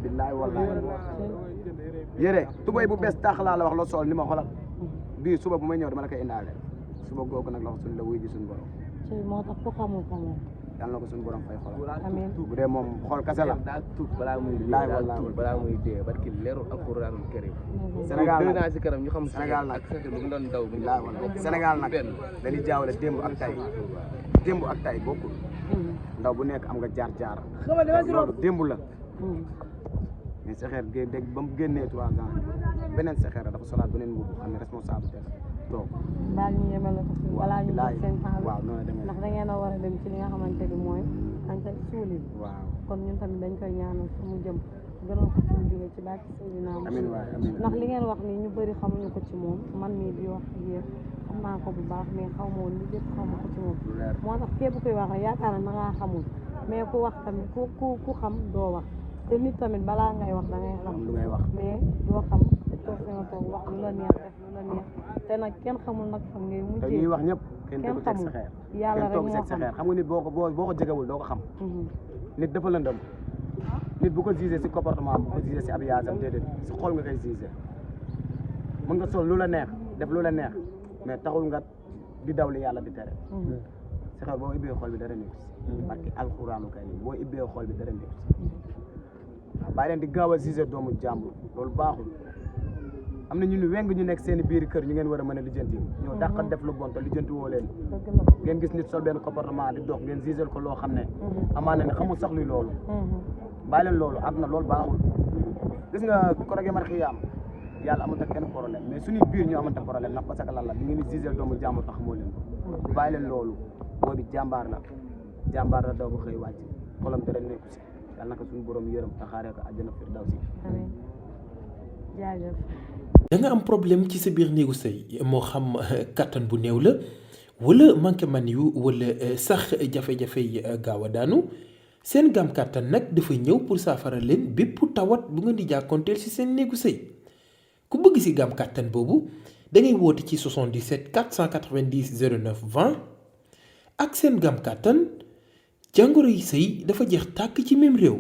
billaahi wallahi yére tubay bu bees tax laa la wax la sol ni ma xolal bii suba bu may ñëw dama la koy indaale suba googu nag la wax suñ la wuy ji suñ borom moo tax ku xamul ko moom yàlla na ko suñu borom fay xolam amiin bu dee moom xool kase la daa tuub balaa muy dee barki leeru alxuraanul karim Sénégal nag naa si kanam ñu xam Sénégal nag ak lu mu doon daw Sénégal nag dañuy jaawale démb ak tay bokkul ndaw bu nekk am nga jaar-jaar loolu démb la mais Sexeer dégg ba mu génnee 3 ans beneen Sexeer dafa solaat beneen mbubb xam ne responsabilité la toog baal ñu yemale ko fi balaa ñu def seen temps waaw noonu la demee ndax da ngeen a war a dem ci li nga xamante ni mooy anta suuli waaw kon ñun tamit dañ koy ñaanal fu mu jëm gënoon ko fu mu jógee ci bàkki Seydina amiin waay amiin ndax li ngeen wax nii ñu bëri xamuñu ko ci moom man mii di wax yéen xam naa ko bu baax mais xaw ma woon li lépp xaw ma ko ci moom moo tax képp kuy wax rek yaakaar na da ngaa xamul mais ku wax tamit ku xam doo wax te nit tamit balaa ngay wax da ngay xam lu ngay wax mais doo xam toog fi nga toog wax lu la neex def lu la neex te nag kenn xamul nag xam ngay te mujjee ñuy wax ñëpp kenn kenn tegu xamul Sexeer yàlla kenn rek toog moo xam Sexeer xam nga nit boo ko jegewul doo ko xam nit dafa lëndëm nit bu ko gisee si comportement bu ko gisee si habillage am déedéet si xol nga koy gisee mën nga sol lu la neex def lu la neex mais taxul nga di daw li yàlla di tere Sexeer boo ibbee xol bi dara nekk si barki alxuraanu kay boo ibbee xol bi dara nekk si waaw bàyyi leen di gaaw a gisee doomu jàmbur loolu baaxul am na ñu ni weng ñu nekk seen i biir kër ñu ngeen war a mën a lijjanti ñoo dàq def lu bon te lijjanti woo leen ngeen gis nit sol benn comportement di dox ngeen giseel ko loo xam ne amaana ne xamul sax luy loolu bàyyi leen loolu àdduna loolu baaxul gis nga korogé mar xiyaam yàlla amul kenn problème mais suñuy biir ñu amante problème ndax parce que lan la di ngeen di giseel doomu jàmbur tax moo leen ko bàyyi leen loolu boo bi jàmbaar la daw ba xëy wàcc xolam dara nekku si yàlla naka suñu borom yërëm taxaaree ko àjjana firdawsi amiin jaajëf da nga am problème ci sa biir néegu sëy moo xam kattan bu néew la wala manqué man yu wala sax jafe-jafe yi gaaw a daanu seen gam kattan nag dafa ñëw pour saafara leen bépp tawat bu nga di jàkkoonteel ci seen néegu sëy ku bëgg ci gam kattan boobu da ngay woote ci 77 490 09 20 ak seen gam kattan jàngoro yi sëy dafa jeex tàkk ci même réew.